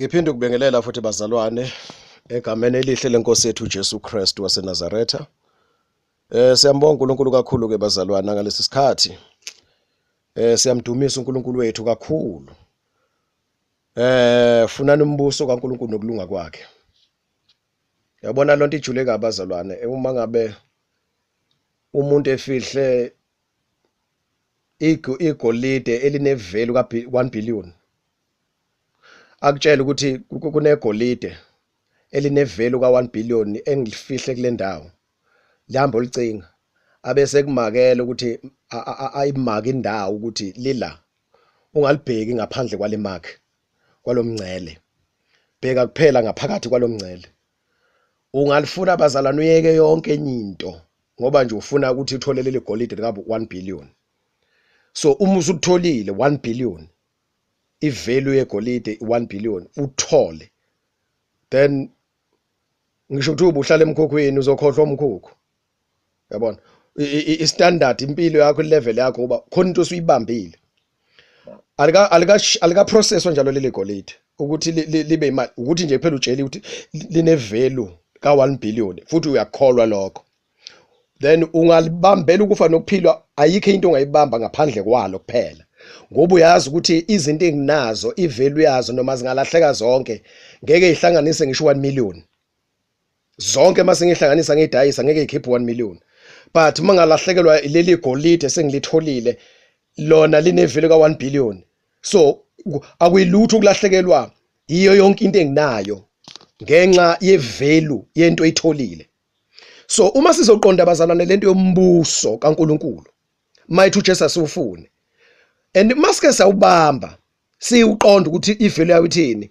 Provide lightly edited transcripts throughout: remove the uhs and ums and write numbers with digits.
Ngiphinde ukubingelela futhi bazalwane egameni elihle lenkosi yethu uJesu Kristu waseNazaretha. Siyambonga uNkulunkulu kakhulu ke bazalwana ngalesi sikhathi. Siyamdumisa uNkulunkulu wethu kakhulu. Funani umbuso kaNkulunkulu nokulunga kwakhe. Yabona lonto ijule kabi bazalwane uma ngabe umuntu efihle igolide elinevelu ka 1 billion akutshela ukuthi kunegolide elinevelu ka-1 billion engilifihle kule ndawo, lihambe olicinga, abese kumakela ukuthi ayimake indawo ukuthi lila, ungalibheki ngaphandle kwale mark, kwalomngcele, bheka kuphela ngaphakathi kwalomngcele. Ungalifuna bazalwane uyeke yonke enye into ngoba nje ufuna ukuthi uthole leli golide lika 1 billion. So uma usutholile 1 billion, ivalue yegolide i-1 billion, uthole, then ngisho ukuthi ubuhlala emkhukhwini uzokhohlwa umkhukhu. Yabona i-standard impilo yakho, i-level yakho, uba khona into osuyibambile. Alika alika alika processwa njalo leli golide ukuthi libe imali, ukuthi nje kuphela utsheli ukuthi line value ka 1 billion futhi uyakholwa lokho, then ungalibambela ukufa nokuphilwa. Ayikho into ongayibamba ngaphandle kwalo kuphela, ngoba uyazi ukuthi izinto enginazo ivalue yazo noma zingalahleka zonke ngeke ihlanganise ngisho 1 million zonke. Mase ngihlanganisa ngidayisa ngeke ikhiphe 1 million, but uma ngalahlekelwa leli golide sengilitholile, lona linevalue ka 1 billion, so akuyilutho ukulahlekelwa yiyo yonke into enginayo ngenxa yevalue yento oyitholile. So uma sizoqonda bazalwane lento yombuso kaNkuluNkulu, mayithi uJesu asiwufune and masike sawubamba, siwuqonda ukuthi ivalue yayo ithini,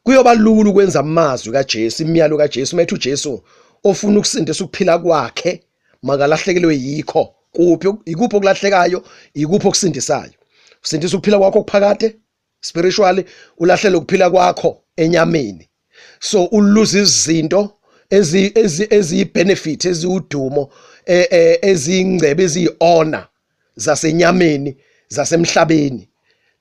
kuyoba lula ukwenza amazwi kaJesu, imiyalo kaJesu. Mayithi uJesu ofuna ukusindisa ukuphila kwakhe makalahlekelwe yikho. Kuphi? Ikuphi okulahlekayo? Ikuphi okusindisayo? Usindisa ukuphila kwakho okuphakade spiritually, ulahlele ukuphila kwakho enyameni. So uluza izinto eziyi benefit, eziwudumo, eziyingcebo, eziyihonor zasenyameni, zasemhlabeni,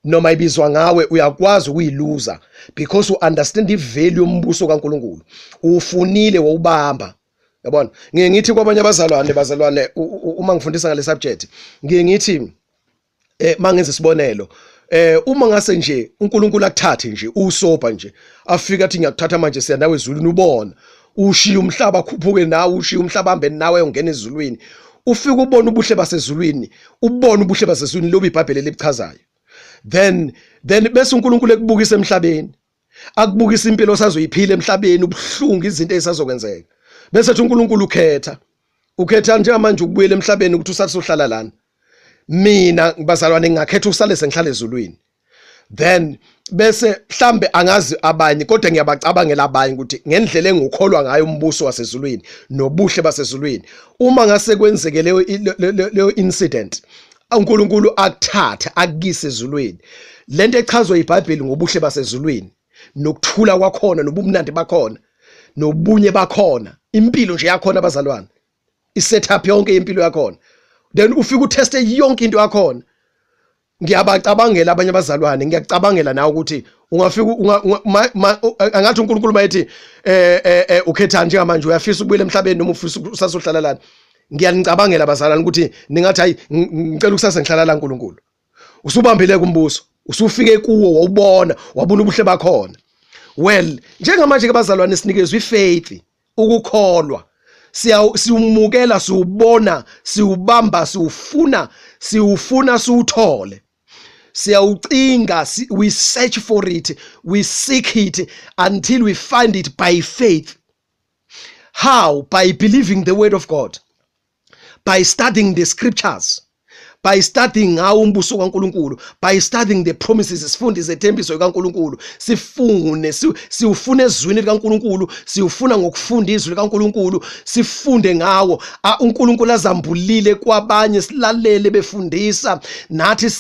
noma ibizwa ngawe, uyakwazi ukuyiluza because you understand ivalue yombuso kaNkuluNkulu, ufunile wawubamba. Yabona, ngiye ngithi kwabanye abazalwane, bazalwane, uma ngifundisa ngale subject, ngiye ngithi mangenza isibonelo, uma ngase nje uNkulunkulu akuthathe nje usoba nje, afika athi ngiyakuthatha manje, siya nawe ezulwini, ubona ushiya umhlaba, khuphuke nawe, ushiya umhlaba, hambe nawe, ungena ezulwini, ufike ubone ubuhle basezulwini, ubone ubuhle basezulwini lobu iBhayibheli elibuchazayo, then bese uNkulunkulu ekubukisa emhlabeni, akubukisa impilo osazoyiphila emhlabeni, ubuhlungu, izinto ezisazokwenzeka, bese ethi uNkulunkulu ukhetha, ukhetha njengamanje ukubuyela emhlabeni ukuthi usathi sohlala lana. Mina bazalwane ngingakhetha usale sengihlala ezulwini. Then bese mhlambe angazi abanye, kodwa ngiyabacabangela abanye ukuthi ngendlela engukholwa ngayo umbuso wasezulwini nobuhle basezulwini, uma ngase kwenzeke leyo incident, uNkulunkulu akuthathe akukise ezulwini, lento echazwa iBhayibheli ngobuhle basezulwini nokuthula kwakhona nobumnandi bakhona nobunye bakhona, impilo nje yakhona abazalwane, isetup yonke yempilo yakhona, then ufike uteste yonke into yakhona. Ngiyabacabangela abanye abazalwane, ngiyacabangela nawe ukuthi ungafika angathi uNkulunkulu mayethi ukhetha njengamanje, uyafisa ukubuyela emhlabeni noma ufisa usasohlala lana? Ngiyanicabangela abazalwane ukuthi ningathi hayi, ngicela ukusasa ngihlala la uNkulunkulu. Usubambile kumbuso, usufike kuwo, wawubona, wabona ubuhle bakhona. Well, njengamanje ke bazalwane sinikezwe ifaith, ukukholwa, siwumukela, siwubona, siwubamba, siwufuna, siwufuna siwuthole, siyawucinga, we search for it, we seek it until we find it by faith. How? By believing the word of God, by studying the scriptures, by studying ngawo umbuso kaNkuluNkulu, by studying the promises. Sifunde izethembiso kaNkuluNkulu, sifune, siwufuna ezwini likaNkuluNkulu, siwufuna ngokufunda izwi likaNkuluNkulu, sifunde ngawo uNkulunkulu azambulile kwabanye, silalele befundisa nathi,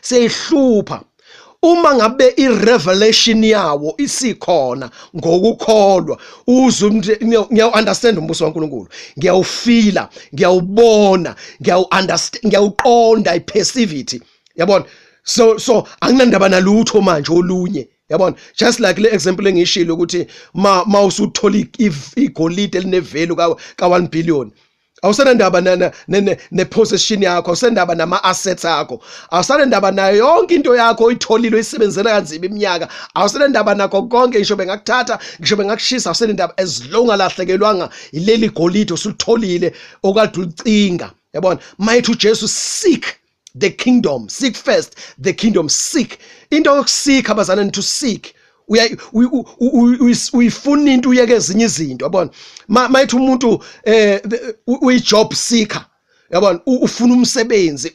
siyihlupha. Uma ngabe irevelation yawo isikhona ngokukholwa, uzwe, ngiyawu understand umbuso kaNkuluNkulu, ngiyawufeela, ngiyawubona, ngiyawu understand, ngiyawuqonda, i perceive it, yabona. So anginandaba nalutho manje olunye. Yabona, just like le example engishilo ukuthi ma usuthola igolide eline-value ka 1 billion, awusenandaba ne-possession yakho, awusenandaba nama-assets akho, awusanendaba nayo yonke into yakho oyitholile oyisebenzela kanzima iminyaka, awusenendaba nakho konke, ngisho bengakuthatha, ngisho bengakushisa, awusenendaba, as long alahlekelwanga ileli golide osulitholile okade ulicinga. Yabona, mayithi uJesu, "Seek the kingdom, seek first the kingdom." Seek, into yoku-seek, abazalwane, to seek, uyifuna into, uyeke ezinye izinto. Yabona, mayithi umuntu uyi-job seeker, yabona, ufuna umsebenzi,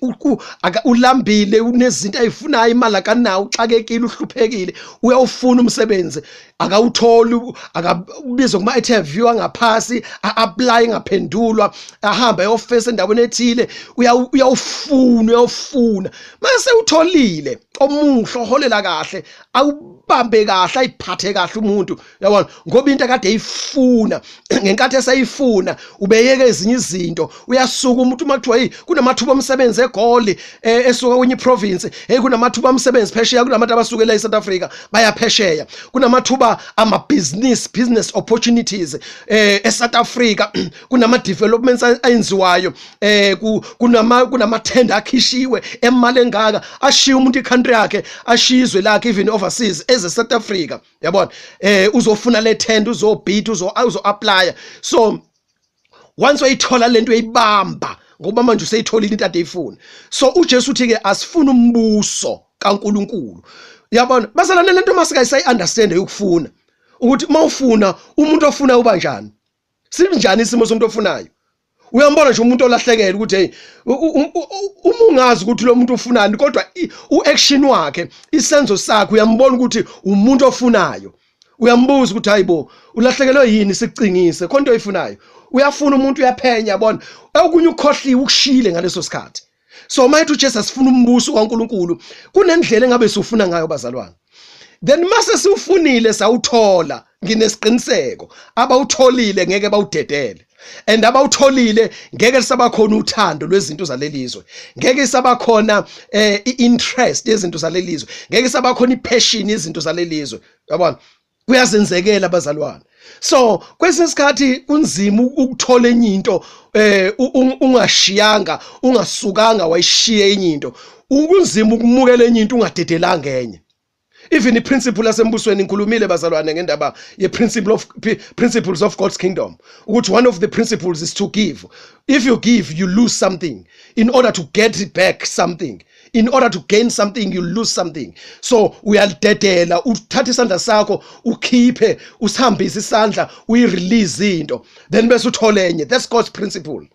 ulambile, unezinto ayifunayo, imali akanawo, uxakekile, uhluphekile, uyawufuna umsebenzi, akawutholi, akabizwa kuma interview angaphasi, a-apply ngaphendulwa, ahamba e-office endaweni ethile, uyawufuna, uyawufuna. Mase utholile omuhle oholela kahle, awubambe kahle, ayiphathe kahle umuntu, yabona, ngoba into akade eyifuna, ngenkathi esayifuna ubeyeke ezinye izinto. Uyasuka umuntu uma kuthiwa, "Hey, kunamathuba omsebenzi eGoli," esuka kwenye province, "Hey, kunamathuba omsebenzi phesheya." Kunabantu abasukela eSouth Africa baya phesheya, kunamathuba ama business opportunities eSouth Africa, kunama developments ayenziwayo, kunama tender akhishiwe emali engaka. Ashiya umuntu i-country yakhe, ashiya izwe lakhe, even overseas, eze South Africa, yabona, uzofuna le tender, uzobid, uzo apply. So once wayithola lento, uyayibamba, ngoba manje useyitholile into ade eyifuna. So uJesu uthi ke asifune umbuso kaNkuluNkulu. Yabona, bazalwane, lento masika sayi understand yokufuna, ukuthi mawufuna, umuntu ofuna uba njani, sinjani isimo somuntu ofunayo. Uyambona nje umuntu olahlekela ukuthi, hey, uma ungazi ukuthi lo muntu ufunani, kodwa u-action wakhe, isenzo sakhe, uyambona ukuthi umuntu ofunayo. Uyambuza ukuthi, "Hayibo, ulahlekelwe yini? Sikucingise khona into oyifunayo." Uyafuna umuntu, uyaphenya, yabona, okunye ukukhohliwe, ukushile ngaleso sikhathi. So mayithi uJesu asifuna umbuso kaNkuluNkulu, kunendlela engabe siufuna ngayo, bazalwane. Then mase siufunile, sawuthola, nginesiqiniseko abawutholile ngeke bawudedele, and abawutholile ngeke lisabakhona uthando lwezinto zalelizwe, ngeke isabakhona i-interest yezinto zalelizwe, ngeke isabakhona i-passion yezinto zalelizwe. Yabona, kuyazenzekela, abazalwane. So kwesinye isikhathi kunzima ukuthola enye into ungashiyanga, ungasukanga wayishiya enye into. Kunzima ukumukela enye into ungadedelanga enye. Even i-principle yasembusweni, ngikhulumile, bazalwane, ngendaba ye-principle of principles of God's kingdom, ukuthi one of the principles is to give. If you give, you lose something in order to get back something. In order to gain something, you lose something. So uyalidedela, uthatha isandla sakho, ukhiphe, usihambise isandla, uyi-release into, then bese uthole enye. That's God's principle.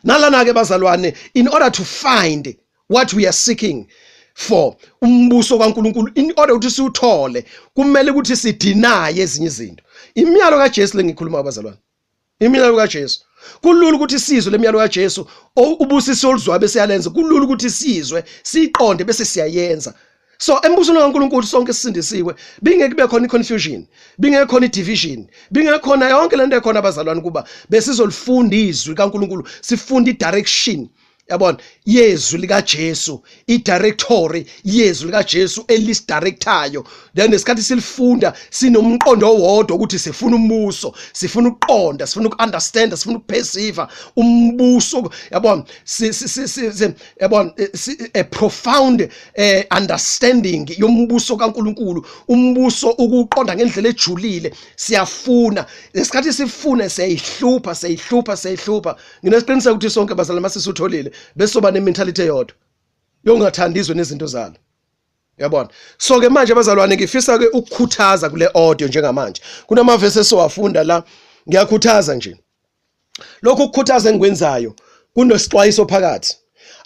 Nalana ke, bazalwane, in order to find what we are seeking for, umbuso kaNkuluNkulu, in order ukuthi siwuthole, kumele ukuthi si-deny ezinye izinto. Imiyalo kaJesu lengikhuluma, abazalwane, imiyalo kaJesu. Kulula ukuthi sizwe lemiyalo kaJesu, ubusisi oluzwayo bese yalenza. Kulula ukuthi sizwe, siqonde, bese siyayenza. So embusweni kaNkuluNkulu sonke sisindisiwe, bingeke kube khona i-confusion, bingeke khona i-division, bingeke khona yonke lento ekhona, abazalwane, kuba besizolifunda izwi kaNkuluNkulu, sifunda i-direction, yabona, yezwi likaJesu, i-directory yezwi likaJesu elisidirectayo. Then nesikhathi silifunda sinomqondo owodwa ukuthi sifuna umbuso, sifuna ukuqonda, sifuna uku-understand, sifuna uku-perceive umbuso, yabona, yabona, a profound understanding yombuso kaNkuluNkulu, umbuso ukuqonda ngendlela ejulile. Siyafuna, lesikhathi sifuna, siyayihlupha, siyayihlupha, siyayihlupha. Nginesiqiniseko ukuthi sonke, bazalwane, masisutholile, besoba ne-mentality eyodwa yongathandi izwe nezinto zalo, yabona. So ke manje, bazalwane, ngifisa ke ukukhuthaza kule audio njengamanje. Kunamavesi esiwafunda la. Ngiyakhuthaza nje, lokhu ukukhuthaza engikwenzayo kunesixwayiso phakathi.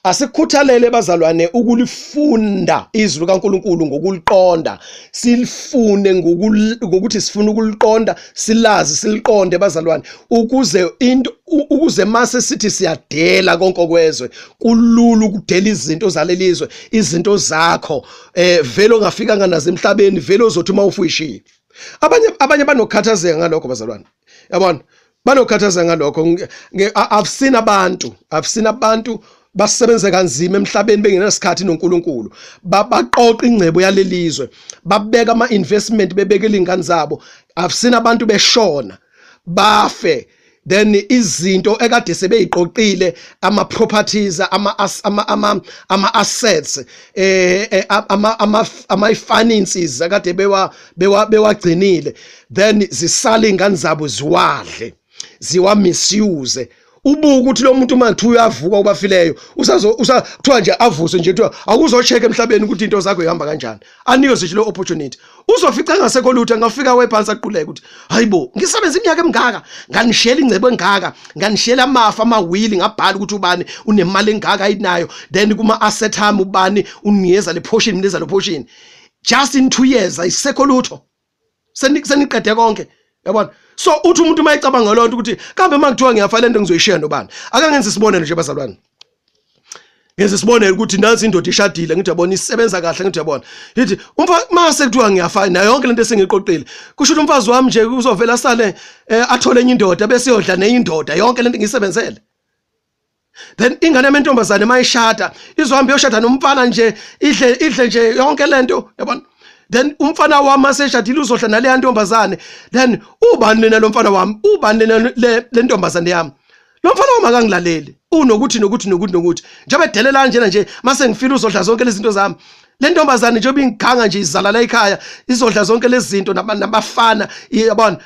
Asikhuthalele, bazalwane, ukulifunda izwi likaNkuluNkulu ngokuliqonda, silifune ngokuthi sifuna ukuliqonda, silazi, siliqonde, bazalwane, ukuze into ukuze mase sithi siyadela konke okwezwe, kulula ukudela izinto zalelizwe, izinto zakho vele ongafika nganazo emhlabeni, vele uzothi uma ufuyishiye. Abanye banokukhathazeka ngalokho, bazalwane, yabona, banokukhathazeka ngalokho. I've seen abantu Basebenze kanzima emhlabeni bengenasikhathi noNkulunkulu, baqoqa ingcebo yalelizwe, babeka ama investment, bebekela ingane zabo. I've seen abantu beshona bafe, then izinto ekade sebeyiqoqile, ama properties, ama assets, ama finances akade bewa bewa bewagcinile, then zisala ingane zabo ziwadle, ziwa misuse. Ubuka ukuthi lo muntu uma kuthiwa uyavuka kubafileyo, usazo kuthiwa nje avuswe nje, kuthiwa akuzocheck emhlabeni ukuthi into zakho ihamba kanjani, anikwe nje lo opportunity, uzofica engasekho lutho. Angafika wephansi aquleke ukuthi, "Hayibo, ngisebenza iminyaka emingaka, nganishiyela ingcebo engaka, nganishiyela amafa, amawili, ngabhala ukuthi ubani unemali engaka ayinayo, then kuma asset ami ubani unikeza le portion, unikeza le portion. Just in 2 years ayisekho lutho, seniqede konke." Yabona? So uthi umuntu uma ecabanga lonto ukuthi kambe uma kuthiwa ngiyafa, lento ngizoyishiya nobani? Ake ngenze isibonelo nje, bazalwane. Ngenze isibonelo ukuthi nansi indoda ishadile, ngithi yabona, isebenza kahle, ngithi yabona, ithi umfa mase kuthiwa ngiyafa nayo yonke lento esengiqoqile, kusho ukuthi umfazi wami nje uzovela asale athole enye indoda, bese yodla nenye indoda yonke lento ngiyisebenzele. Then ingane yamentombazane mayishada izohamba iyoshada nomfana nje, idle idle nje yonke lento, yabona? Then umfana wami aseshadile uzohla naleya ntombazane. Then ubani lena lo mfana wami? Ubani lena le ntombazane yami? Lo mfana wami akangilaleli, unokuthi nokuthi nokuthi nokuthi, njengoba edelela kanjena nje, mase ngifile uzodla zonke lezi zinto zami. Le ntombazane njengoba ingiganga nje, izala la ekhaya, izodla zonke lezi zinto nabafana, yabona,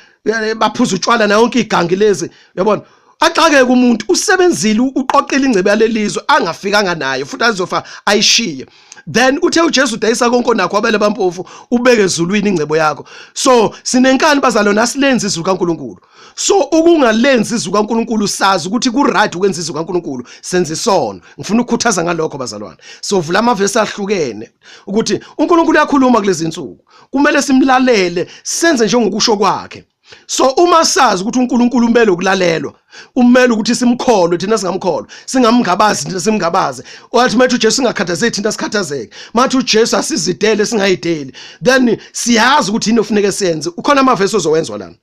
baphuza utshwala nayo yonke igangi lezi, yabona? Axakeke umuntu, usebenzile, uqoqile ingcebo yalelizwe angafikanga nayo, futhi azofa ayishiye. Then uthe uJesu, "Dayisa konke nakho, wabele bampofu, ubeke ezulwini ingcebo yakho." So sinenkani, bazalwane, asilenzi izwi kaNkuluNkulu. So ukungalenzi izwi kaNkuluNkulu, sazi ukuthi ku right ukwenza izwi kaNkuluNkulu, senza isono. Ngifuna ukukhuthaza ngalokho, bazalwane. So vula amavesi ahlukene ukuthi uNkulunkulu uyakhuluma kulezi insuku, kumele simlalele, senze njengokusho kwakhe. So uma sazi ukuthi uNkulunkulu umele ukulalelwa, umele ukuthi simkholwe, thina singamkholwa, singamngabazi, thina simngabaze, wathi mathi uJesu singakhathazeki, thina sikhathazeke, mathi uJesu asizidele, singayideli, then siyazi ukuthi yini ofuneke siyenze. Ukhona amavesi ozowenzwa lana,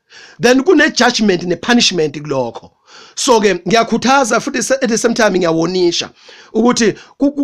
then kune judgment ne punishment kulokho. So ke ngiyakhuthaza futhi at the same time ngiyawonisha ukuthi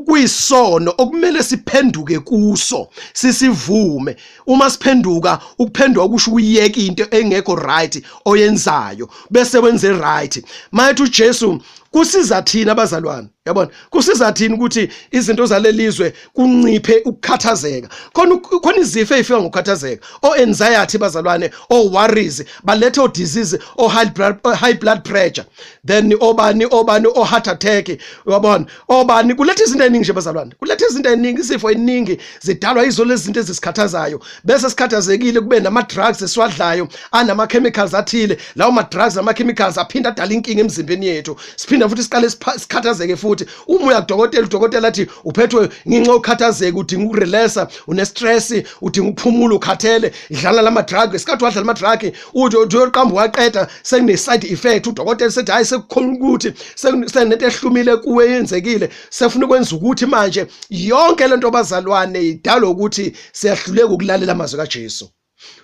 kuyisono okumele siphenduke kuso, sisivume. Uma siphenduka, ukuphenduka kusho ukuyeka into engekho right oyenzayo, bese wenze right. Mayithi uJesu kusiza thina, abazalwane, yabona, kusiza thina ukuthi izinto zalelizwe kunciphe ukukhathazeka. Khona izifo ezifika ngokukhathazeka, o anxiety, bazalwane, o worries, balethe o disease, o high blood pressure, then obani obani, o heart attack, uyabona, obani, kuletha izinto eziningi nje, bazalwane, kuletha izinto eziningi, izifo eziningi zidalwa yizo lezi zinto ezisikhathazayo. Bese sikhathazekile, kube nama drugs esiwadlayo anama chemicals athile. Lawo ma drugs nama chemicals aphinda adala inkinga emzimbeni yethu, siphinda futhi siqale sikhathazeke futhi. Uma uya kudokotela, udokotela athi uphethwe ngenxa yokukhathazeka, udinga ukurelaxa, une stress, udinga ukuphumula, ukhathele, idlala lama drug. Isikhathi wadlala ama drug, uthi uyoqamba waqeda, sekune side effect. Udokotela sethi, "Hayi, sekukhona ukuthi senento ehlumile kuwe yenzekile, sefuna ukwenza ukuthi." Manje yonke lento, bazalwane, idalwa ukuthi siyahluleka ukulalela amazwi kaJesu.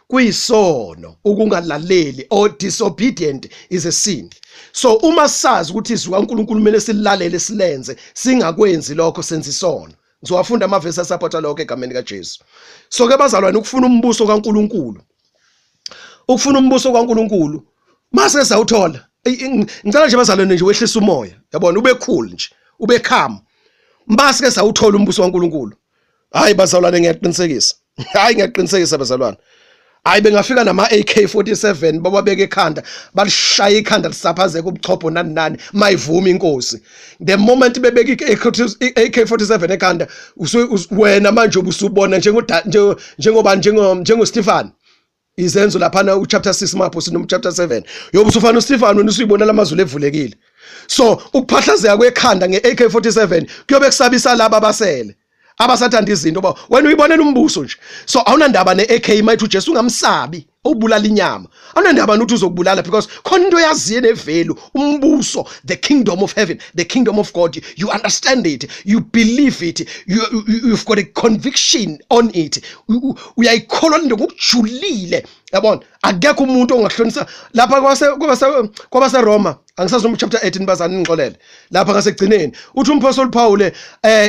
Kuyisono ukungalaleli, or disobedient is a sin. So uma sazi ukuthi izwi kaNkuluNkulu kumele silalele, silenze, singakwenzi lokho, senza isono. Ngizowafunda amavesi asupporta lokho egameni kaJesu. So ke bazalwane, ukufuna umbuso kaNkuluNkulu, ukufuna umbuso kaNkuluNkulu, mase sawuthola, ngicela nje, bazalwane, nje wehlisa umoya, yabona, ube cool nje, ube calm. Mase ke sawuthola umbuso kaNkuluNkulu, hayi bazalwane, ngiyaqinisekisa, hayi ngiyaqinisekisa, bazalwane, hayi bengafika nama AK47, bababeka ekhanda, balishaya ikhanda lisaphazeka ubuchopho, nani nani, mayivuma inkosi. The moment bebeka i-AK47 ekhanda, wena manje ubusubona njengoba njengo Stephen, Izenzo laphana uchapter 6 mapho sinom chapter 7, yobe usufana uStephen, wena usuyibona lamazulu evulekile. So ukuphahlazeka kwekhanda ngeAK47 kuyobe kusabisa laba abasele abasathanda izinto ba wena uyibonela umbuso nje. So awunandaba neAK. Mayithi uJesu ungamsabi obulala inyama, awunandaba nokuthi uzokubulala, because khona into oyaziyo nevalue, umbuso, the kingdom of heaven, the kingdom of God. You understand it, you believe it, you've got a conviction on it. Uyayikholwa into ngokujulile, yabona? Akekho umuntu ongakuhlonisa lapha. Kwabase kwabase kwabaseRoma Angisazi noma chapter 18 bazani ningixolele lapha ngasekugcineni uthi umphostoli Paul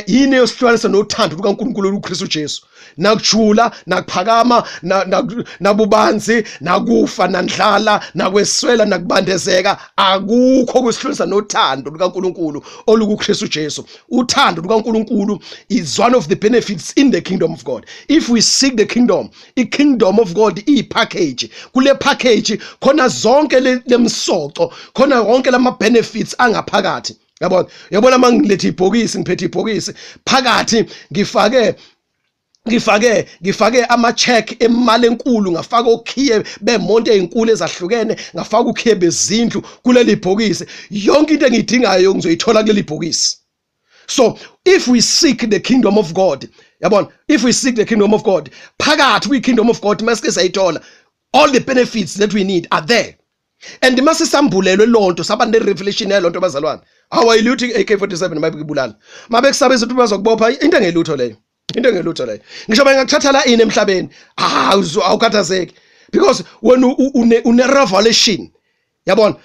yini eyosihlukanisa nothando lukaNkulunkulu oluKristu Jesu, nakujula, nakuphakama, nabubanzi, nakufa, nandlala, nakweswela, nakubandezeka, akukho kusihlukanisa nothando lukaNkulunkulu olukuKristu Jesu. Uthando lukaNkulunkulu is one of the benefits in the kingdom of God. If we seek the kingdom, i-kingdom of God iyi-package. Kule package khona zonke lemsoco, khona wonke lama benefits angaphakathi. Yabona, yabona uma ngilethe ibhokisi, ngiphethe ibhokisi phakathi, ngifake ama check emali enkulu, ngafaka okhiye bemonto ezinkulu ezahlukene, ngafaka ukhiye bezindlu kuleli bhokisi. Yonke into engiyidingayo ngizoyithola kuleli bhokisi. So if we seek the kingdom of God, yabona, if we seek the kingdom of God, phakathi kwi kingdom of God masike sayithola, all the benefits that we need are there. And mase sambulelwe lonto, saba ne revelation yalonto bazalwane, awayilutho i-AK47 mayibulala, mabekusaba izinto bazokubopha, into engelutho leyo, into engelutho leyo. Ngisho bengakuthatha la ini emhlabeni, awukhathazeki because wena une revelation, yabona,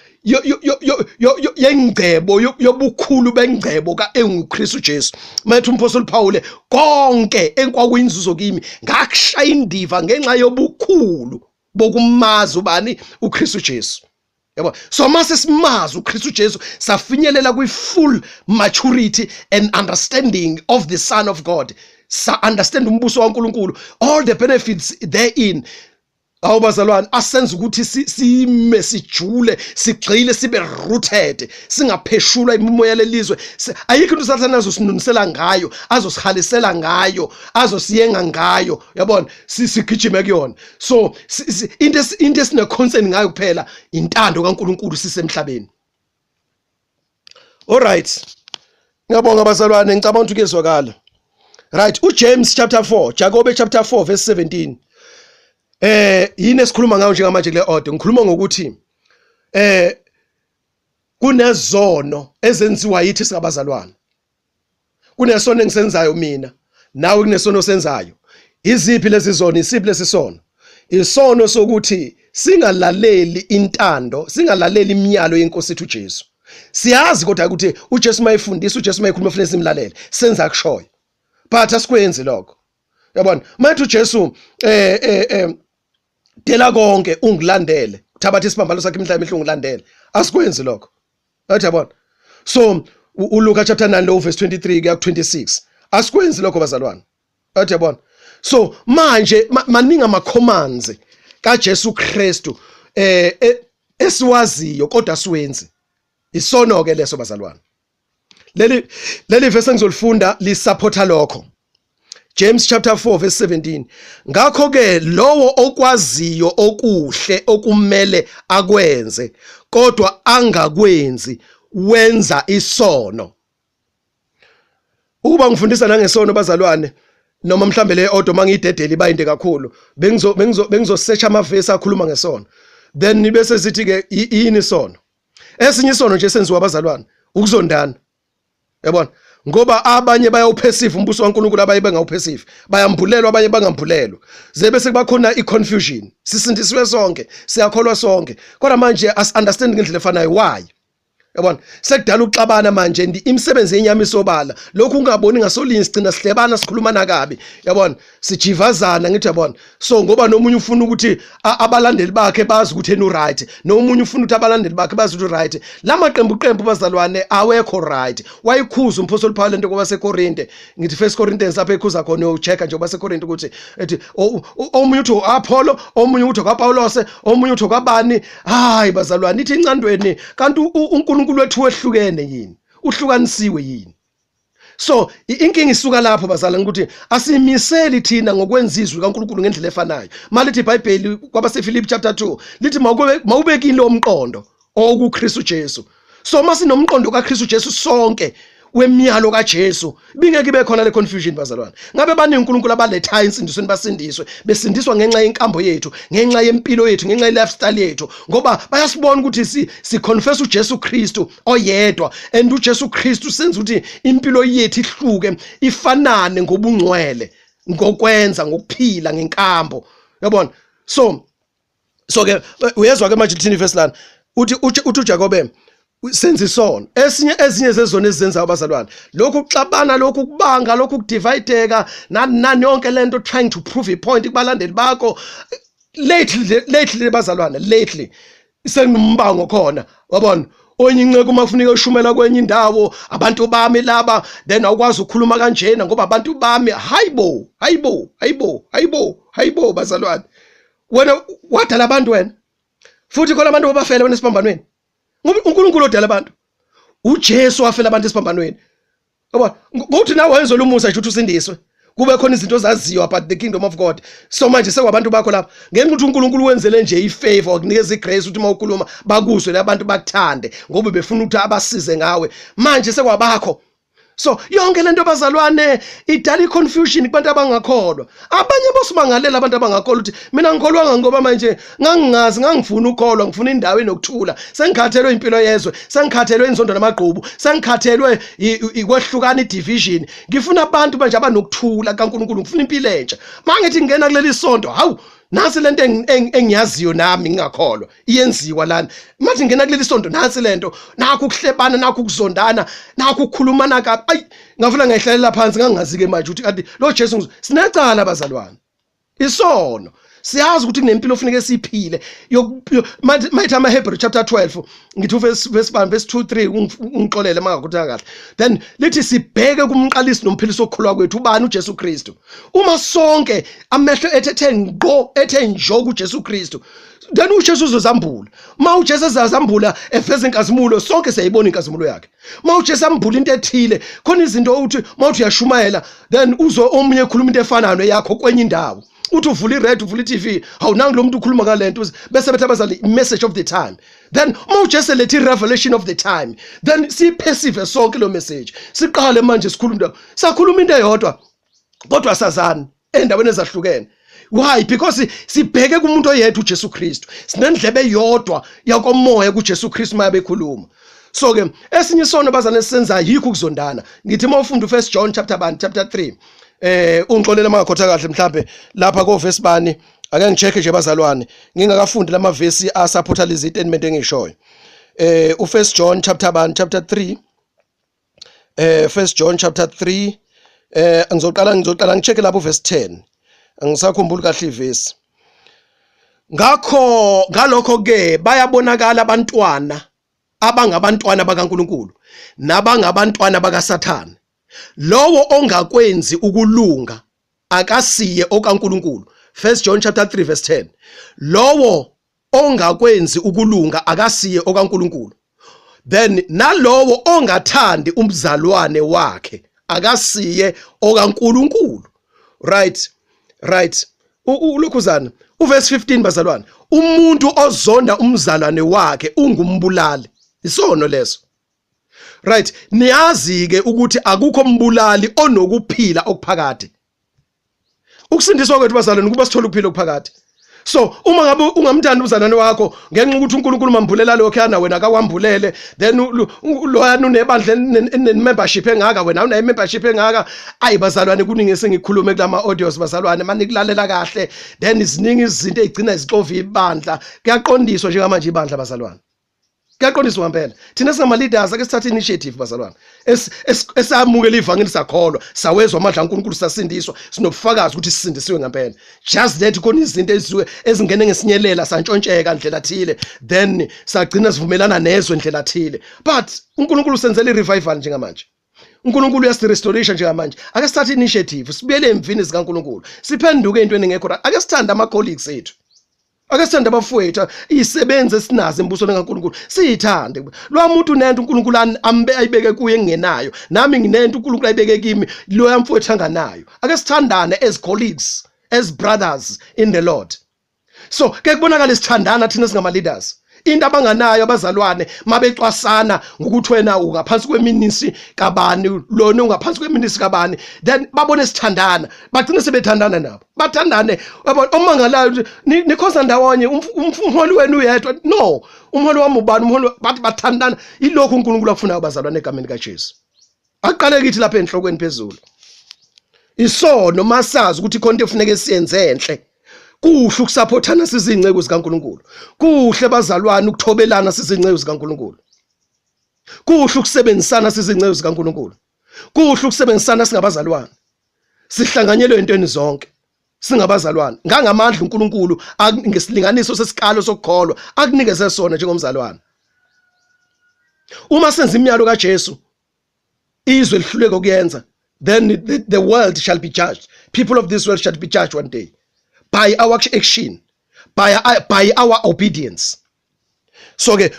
yengcebo yobukhulu bengcebo kaenguKristu Jesu. Mayethi umphostoli Paul, konke enkwakuyinzuzo kimi ngakushaya indiva ngenxa yobukhulu bokumazi ubani, uKristu Jesu. Yabo, so mase simazi uKristu Jesu, safinyelela kwi full maturity and understanding of the Son of God, sa understand umbuso kaNkuluNkulu, all the benefits therein. Awu bazalwane, asenza ukuthi sime, sijule, sigxile, sibe rooted, singapheshulwa imimoya lelizwe. Ayikho into uSathane azosinunisela ngayo, azosihalisela ngayo, azosiyenga ngayo, uyabona, sigijime kuyona. So into esine concern ngayo kuphela intando kaNkuluNkulu sisemhlabeni. All right, ngiyabonga bazalwane, ngicabanga ukuthi kuyezwakala. Right, uJames chapter 4, Jakobe chapter 4 verse 17. Yini esikhuluma ngayo njengamanje kule order? Ngikhuluma ngokuthi kunezono ezenziwa yithi singabazalwane. Kunesono engisenzayo mina, nawe kunesono osenzayo. Iziphi lezi zono? Isiphi lesi sono? Isono sokuthi singalaleli intando, singalaleli imiyalo yenkosi ethu uJesu. Siyazi kodwa ukuthi uJesu mayefundisa, uJesu mayekhuluma, kufanele simlalele, senza kushoyo, but asikwenzi lokho. Yabona, mayethi uJesu dela konke ungilandele, thabatha isiphambano sakhe imihla imihla ungilandele, asikwenzi lokho. Athi yabona, so uLuka chapter 9 lo verse 23 kuya ku 26, asikwenzi lokho bazalwane. Athi yabona, so manje maningi ama commands kaJesu Kristu esiwaziyo kodwa siwenzi. Isono ke leso bazalwane. Leli verse engizolifunda lisupporta lokho. James chapter 4 verse 17, ngakho ke lowo okwaziyo okuhle okumele akwenze kodwa angakwenzi wenza isono. Ukuba ngifundisa nangesono bazalwane, noma mhlambe le audio mangiyidedela iba inde kakhulu, bengizosearch amavesi akhuluma ngesono, then bese sithi ke yini isono. Esinye isono nje senziwa abazalwane ukuzondana, yabona, ngoba abanye bayawuperceive umbuso kaNkulunkulu, abanye bengawuperceive, bayambulelwa, abanye bangambulelwa, ze bese kuba khona i-confusion. Sisindisiwe sonke, siyakholwa sonke, kodwa manje as understand ngendlela efanayo why, yabona, sekudala ukuxabana manje. Imisebenzi yenyama isobala, lokhu ungaboni ngasolinye, sigcina sihlebana, sikhulumana kabi, yabona, sijivazana, ngithi yabona. So ngoba nomunye ufuna ukuthi abalandeli bakhe bazi ukuthi yena uright, nomunye ufuna ukuthi abalandeli bakhe bazi ukuthi uright, la maqembu qembu bazalwane awekho right. Wayikhuza umphostoli Paul lento kwabaseKorinte, ngithi First Corinthians, lapho ekhuza khona, uyochecka nje kwabaseKorinte ukuthi ethi omunye uthi uApollo, omunye uthi kaPaulose, omunye uthi kabani. Hayi bazalwane, ithi incandweni kanti uNkulunkulu wethu wehlukene yini? Uhlukanisiwe yini? So inkinga isuka lapho bazalwane, ukuthi asimiseli thina ngokwenza izwi kaNkulunkulu ngendlela efanayo. Malithi iBhayibheli kwabaseFilipi chapter 2 lithi mawube kini lo mqondo okuKristu Jesu. So masinomqondo kaKristu Jesu sonke, wemiyalo kaJesu, bingeke ibe khona le confusion bazalwane. Ngabe baningi uNkulunkulu abalethayo insindisweni, basindiswe, besindiswa ngenxa yenkambo yethu, ngenxa yempilo yethu, ngenxa ye-lifestyle yethu, ngoba bayasibona ukuthi si confess uJesu Kristu oyedwa, and uJesu Kristu senza ukuthi impilo yethu ihluke, ifanane ngobungcwele, ngokwenza, ngokuphila ngenkambo, yabona. So ke uyezwa ke manje lithini verse lana, uthi uJakobe Senza isono. Esinye, ezinye zezona ezizenzayo abazalwane, lokhu kuxabana, lokhu kubanga, lokhu kudivideka, nani nani, yonke lento, trying to prove a point kubalandeli bakho. Lately, lately bazalwane, lately sengumbango khona, wabona onye inceke uma kufuneka ushumela kwenye indawo, abantu bami laba, then awukwazi ukukhuluma kanjena ngoba abantu bami. Hayibo, hayibo, hayibo, hayibo, hayibo bazalwane, wena wadala abantu wena, futhi khona abantu abafela wena esiphambanweni, ngoba uNkulunkulu odala abantu, uJesu wafela abantu esiphambanweni. Yabo, ngokuthi nawe wenzela umusa nje ukuthi usindiswe, kube khona izinto ozaziyo about the kingdom of God. So manje sekwabantu bakho lapha ngenxa ukuthi uNkulunkulu wenzele nje ifavor, wakunikeza igrace ukuthi uma ukhuluma bakuzwe labantu, bakuthande ngoba befuna ukuthi abasize ngawe. Manje sekwabakho. So yonke lento bazalwane idala iconfusion kubantu abangakholwa. Abanye bosimangalela abantu abangakholwa ukuthi mina ngikholwanga ngoba manje ngangingazi, ngangifuna ukholwa, ngifuna indawo enokuthula, sengikhathelwe impilo yezwe, sengikhathelwe inzondo namagqubu, sengikhathelwe ikwehlukana, idivision, ngifuna abantu manje abanokuthula kaNkuluNkulu, ngifuna impilo entsha. Mangithi ngingena kuleli sonto, hawu, nasi lento engiyaziyo nami ngingakholwa iyenziwa lana. Manje ngena kuleli sonto, nansi lento, nakho ukuhlebana, nakho ukuzondana, nakho ukukhulumana kabi. Ayi, ngafuna ngayihlalela phansi, ngangazi ke manje ukuthi kanti lo Jesu. Sinecala abazalwane, isono. Siyazi ukuthi kunempilo ofuneke siyiphile. Manje mayithi amaHebrew chapter 12, ngithi verse 1, verse 2, 3, ungixolele mangakuthi kahle, then lithi sibheke kumqalisi nomphilisi okukholwa kwethu. Ubani? UJesu Kristu. Uma sonke amehlo ethethe ngqo, ethe njo kuJesu Kristu, then uJesu uzozambula. Ma uJesu ezazambula, efeza inkazimulo, sonke siyayibona inkazimulo yakhe. Ma uJesu ambula into ethile, khona izinto uthi mawuthi uyashumayela, then uzwe omunye ekhuluma into efanayo neyakho kwenye indawo. Uthi uvula i-radio, uvula i-TV, hawu, nangu lo muntu ukhuluma ngalento, bese bethi abazali, message of the time. Then uma uJesu lethe i-revelation of the time, then siyiperceive sonke lo message, siqale manje sikhuluma, sakhuluma into eyodwa kodwa sazani endaweni ezahlukene. Why? Because sibheke kumuntu oyedwa, uJesu Kristu. Sinendlebe eyodwa yakomoya kuJesu Kristu maye bekhuluma. So ke esinye isono bazane sisenza yikho ukuzondana. Ngithi uma ufunda uFirst John chapter 1, chapter 3, ungixolela mangakhotha kahle, mhlambe lapha ko verse bani, ake ngicheck nje bazalwane ngingakafundi lamavesi asupporta lezi statement engishoyo. uFirst John chapter 1, chapter 3, First John chapter 3, ngizoqala ngicheck lapho verse 10, angisakhumbuli kahle ivesi. Ngakho ngalokho ke bayabonakala abantwana abangabantwana bakaNkuluNkulu nabangabantwana bakaSathane. Lowo ongakwenzi ukulunga akasiye okaNkuluNkulu. First John chapter 3 verse 10, lowo ongakwenzi ukulunga akasiye okaNkuluNkulu, then nalowo ongathandi umzalwane wakhe akasiye okaNkuluNkulu. Right, ulokhuzana uverse 15 bazalwane, umuntu ozonda umzalwane wakhe ungumbulali. Isono leso, right? Niyazi ke ukuthi akukho mbulali onokuphila okuphakade. Ukusindiswa kwethu bazalwane kuba sithole ukuphila okuphakade. So uma ngabe ungamthandi umzalwane wakho ngenxa ukuthi uNkulunkulu mambulela lokho yana, wena akawambulele, then loyana unebandla membership engaka, wena unayo membership engaka. Ayi bazalwane, kuningi esengikhulume kulama audios bazalwane, manikulalela kahle, then iziningi izinto ezigcina izixova ibandla. Kuyaqondiswa njengamanje ibandla bazalwane, kuyaqondiswa ngempela. Thina singama-leaders, ake sithathe initiative bazalwane, esamukela ivangeli, sakholwa, sawezwa amandla kaNkulunkulu, sasindiswa, sinobufakazi ukuthi sisindisiwe ngempela. Just that khona izinto ezisuke ezingene ngesinyelela, santshontsheka ndlela thile, then sagcina sivumelana nezwe ndlela thile. But uNkulunkulu usenzela i-revival njengamanje, uNkulunkulu uyasirestoration njengamanje. Ake sithathe initiative, sibuyele emvini zikaNkulunkulu, siphenduke entweni engekho. Ake sithande ama-colleagues ethu, ake sithande abafowethu, izisebenzi esinazo embusweni kaNkulunkulu, siyithande. Lo muntu unento uNkulunkulu ambe ayibeke kuye engenayo, nami nginento uNkulunkulu ayibeke kimi lo mfowethu anganayo. Ake sithandane as colleagues, as brothers in the Lord. So ke kubonakala sithandana thina singama leaders, into abanganayo abazalwane mabecwasana ngokuthi wena ungaphansi kweministry kabani, lona ungaphansi kweministry kabani, then babone sithandana, bagcine sebethandana nabo, bathandane. Yabona, omangalayo ukuthi nikhonza ndawonye, umholi wenu uyedwa, no, umholi wami ubani, umholi, bathi bathandana. Ilokhu uNkulunkulu akufunayo bazalwane egameni kaJesu. Aqale kithi lapha enhlokweni phezulu. Isono masazi ukuthi khona into efuneke siyenze enhle. Kuhle ukusupportana sizinceku zikaNkulunkulu, kuhle bazalwane ukuthobelana sizinceku zikaNkulunkulu. Kuhle ukusebenzisana sizinceku zikaNkulunkulu. Kuhle ukusebenzisana singabazalwane. Sihlanganyelwe entweni zonke. Singabazalwane. Ngangamandla uNkulunkulu ngesilinganiso sesikalo sokukholwa akunikeze sona njengomzalwane. Uma senza imiyalo kaJesu izwe lihluleke ukuyenza, then the world shall be judged. People of this world shall be judged one day by our action, by our obedience. So ke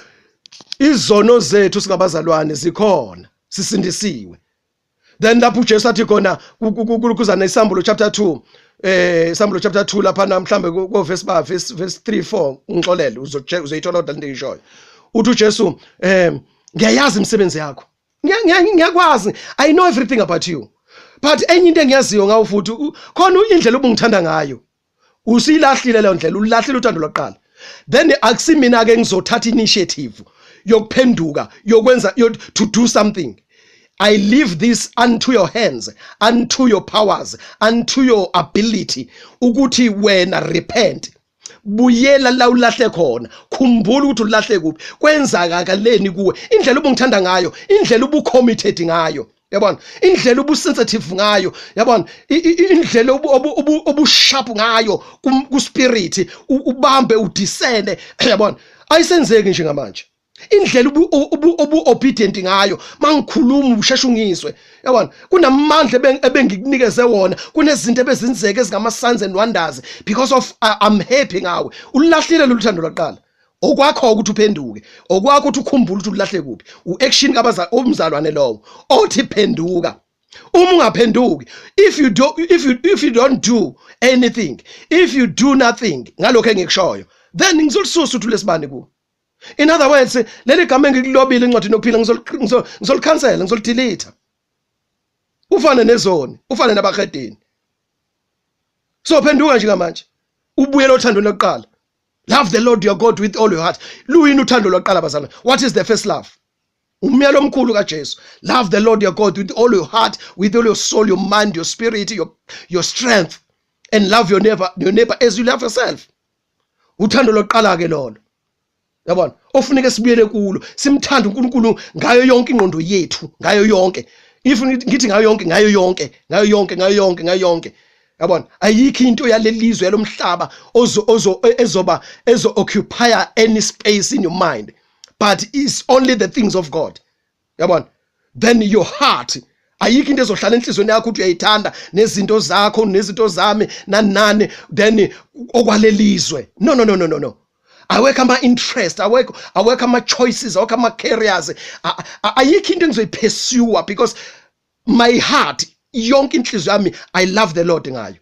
izono zethu singabazalwane zikhona, sisindisiwe. Then lapho uJesu athi khona kuzana isambulo chapter 2, isambulo chapter 2 lapha mhlambe ko verse ba verse 3 4, ngixolele, uzoyithola kodwa lento engiyishoyo. Uthi uJesu, ngiyayazi imisebenzi yakho, ngiyakwazi, I know everything about you, but enye into engiyaziyo ngawo futhi khona indlela obungithanda ngayo usilahlile leyo ndlela, ulahlile uthando lokuqala. Then akusimina ke ngizothatha initiative yokuphenduka, yokwenza, to do something. I leave this unto your hands, unto your powers, unto your ability ukuthi wena repent, buyela la ulahle khona, khumbula ukuthi ulahle kuphi, kwenzakaleni kuwe, indlela ubungithanda ngayo, indlela ubucommitted ngayo, yabona, indlela ubusensitive ngayo, yabona, indlela obusharp ngayo ku spirit, ubambe udiscerne, yabona, ayisenzeki njengamanje. Indlela ubu obedient ngayo, mangikhuluma usheshe ungizwe, yabona, kunamandla ebengikunikeze wona, kunezinto ebezinzeke ezingama signs and wonders because of I'm happy ngawe. Ulahlile lolu thando lwaqala. Okwakho ukuthi uphenduke, okwakho ukuthi ukhumbule ukuthi ulahle kuphi. Uaction kabaza umzalwane lowo othi phenduka. Uma ungaphenduki, if you don't do anything, if you do nothing ngalokho engikushoyo, then ngizolisusa uthi lesibani ku. In other words, leli gama engikulobile encwadini yokuphila ngizolikhansela, ngizolidelete. Ufane nezoni, ufane nabahedeni. So phenduka nje manje, ubuyele othandweni lokuqala. Love the Lord your God with all your heart. Luyini uthando lokuqala bazalwane? What is the first love? Umyalo omkhulu kaJesu. Love the Lord your God with all your heart, with all your soul, your mind, your spirit, your strength, and love your neighbor as you love yourself. Uthando lokuqala ke lolo. Yabona, ofuneka sibuyele kulo, simthande uNkulunkulu ngayo yonke ingqondo yethu, ngayo yonke. If ngithi ngayo yonke, ngayo yonke, ngayo yonke, ngayo yonke, ngayo yonke. Yabona, ayikho into yalelizwe yalomhlaba ozo ozo ezoba ezo occupy any space in your mind, but is only the things of God. Yabona, then your heart, ayikho into ezohlala enhlizweni yakho ukuthi uyayithanda nezinto zakho nezinto zami nani nani, then okwalelizwe. No, no, no, no, no, no. Awekho ama-interest, awekho ama-choices, awekho ama-careers, ayikho into engizoyipursue because my heart yonke, inhliziyo yami, I love the Lord ngayo.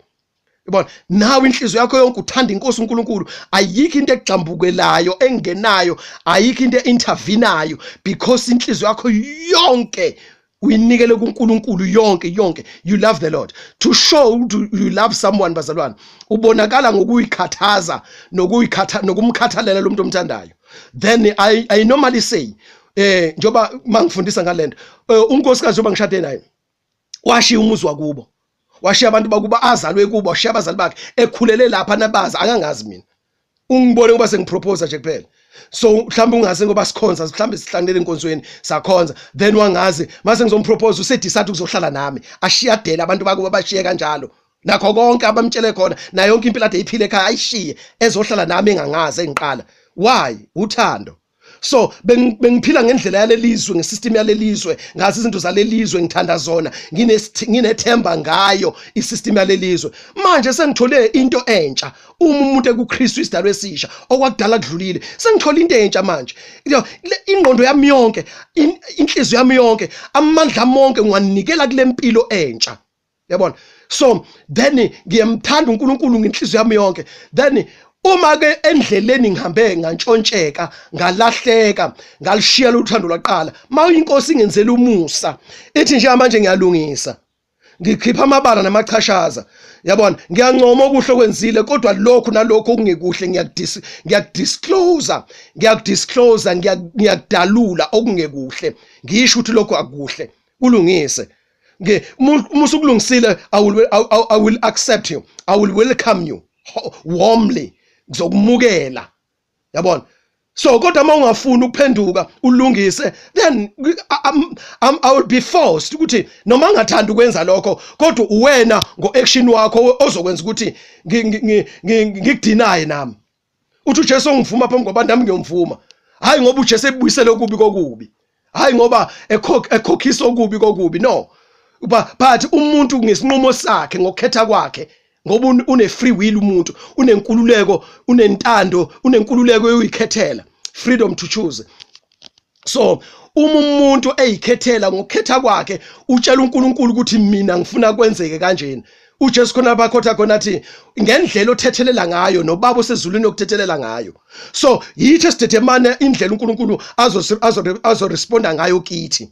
Yabona, nawe inhliziyo yakho yonke uthanda inkosi uNkulunkulu, ayikho into egxambukelayo engenayo, ayikho into intervenayo because inhliziyo yakho yonke uyinikele kuNkulunkulu, yonke yonke. You love the Lord. To show you love someone, bazalwane, ubonakala ngokuyikhathaza nokuyikhatha nokumkhathalela lo muntu omthandayo. Then I normally say, njoba mangifundisa ngalento, unkosikazi njoba ngishade naye washiya umuzi wakubo, washiya abantu bakuba azalwe kubo, washiya abazali bakhe ekhulele lapha nabazi, akangazi mina, ungibone ngoba sengipropose nje kuphela. So mhlawumbe ungazi ngoba sikhonza, mhlawumbe sihlanganele enkonzweni sakhonza, then wangazi mase ngizompropose, usedecide ukuzohlala nami, ashiyadela abantu bakubo, bashiye kanjalo nakho konke abamtshele khona, nayo yonke impilo ade iphile ekhaya ayishiye, ezohlala nami engangazi engiqala. Why? Uthando. So bengiphila ngendlela yalelizwe, ngesystem yalelizwe, ngazi izinto zalelizwe, ngithanda zona, nginethemba ngayo isystem yalelizwe. Manje sengithole into entsha. Uma umuntu ekuKristu, isidalwa esisha, okwakudala kudlulile. Sengithole into entsha manje. Ingqondo yami yonke, inhliziyo yami yonke, amandla ami wonke ngiwanikela kule mpilo entsha, yabona. So then ngiyamthanda uNkulunkulu ngenhliziyo yami yonke. Then uma ke endleleni ngihambe ngantshontsheka, ngalahleka, ngalishiya uthando lwaqala, ma inkosi ingenzela umusa, ithi nje manje ngiyalungisa, ngikhipha amabala namachashaza, yabona, ngiyancoma okuhle okwenzile, kodwa lokhu nalokhu okungekuhle ngiyakudisclose, ngiyakudisclose, ngiyakudalula okungekuhle, ngisho ukuthi lokhu akuhle, kulungise. Uma usukulungisile, I will accept you, I will welcome you warmly, ngizokumukela, yabona. So kodwa uma ungafuni ukuphenduka ulungise, then I will be forced ukuthi noma ngingathanda ukwenza lokho, kodwa uwena ngo-action wakho ozokwenza ukuthi ngikudinaye nami. Uthi uJesu ongivuma phambi kwabantu, nami ngiyomvuma. Hayi ngoba uJesu ebuyisele okubi kokubi, hayi ngoba ekhokhisa okubi kokubi, no, but umuntu ngesinqumo sakhe, ngokukhetha kwakhe, ngoba une free will umuntu, unenkululeko, unentando, unenkululeko yokuyikhethela, freedom to choose. So uma umuntu eyikhethela ngokukhetha kwakhe, utshela uNkulunkulu ukuthi mina ngifuna kwenzeke kanjena. UJesu khona bakhotha khona athi ngendlela othethelela ngayo, noBaba osezulwini yokuthethelela ngayo. So yithi esidedemane indlela uNkulunkulu azoresponda ngayo kithi.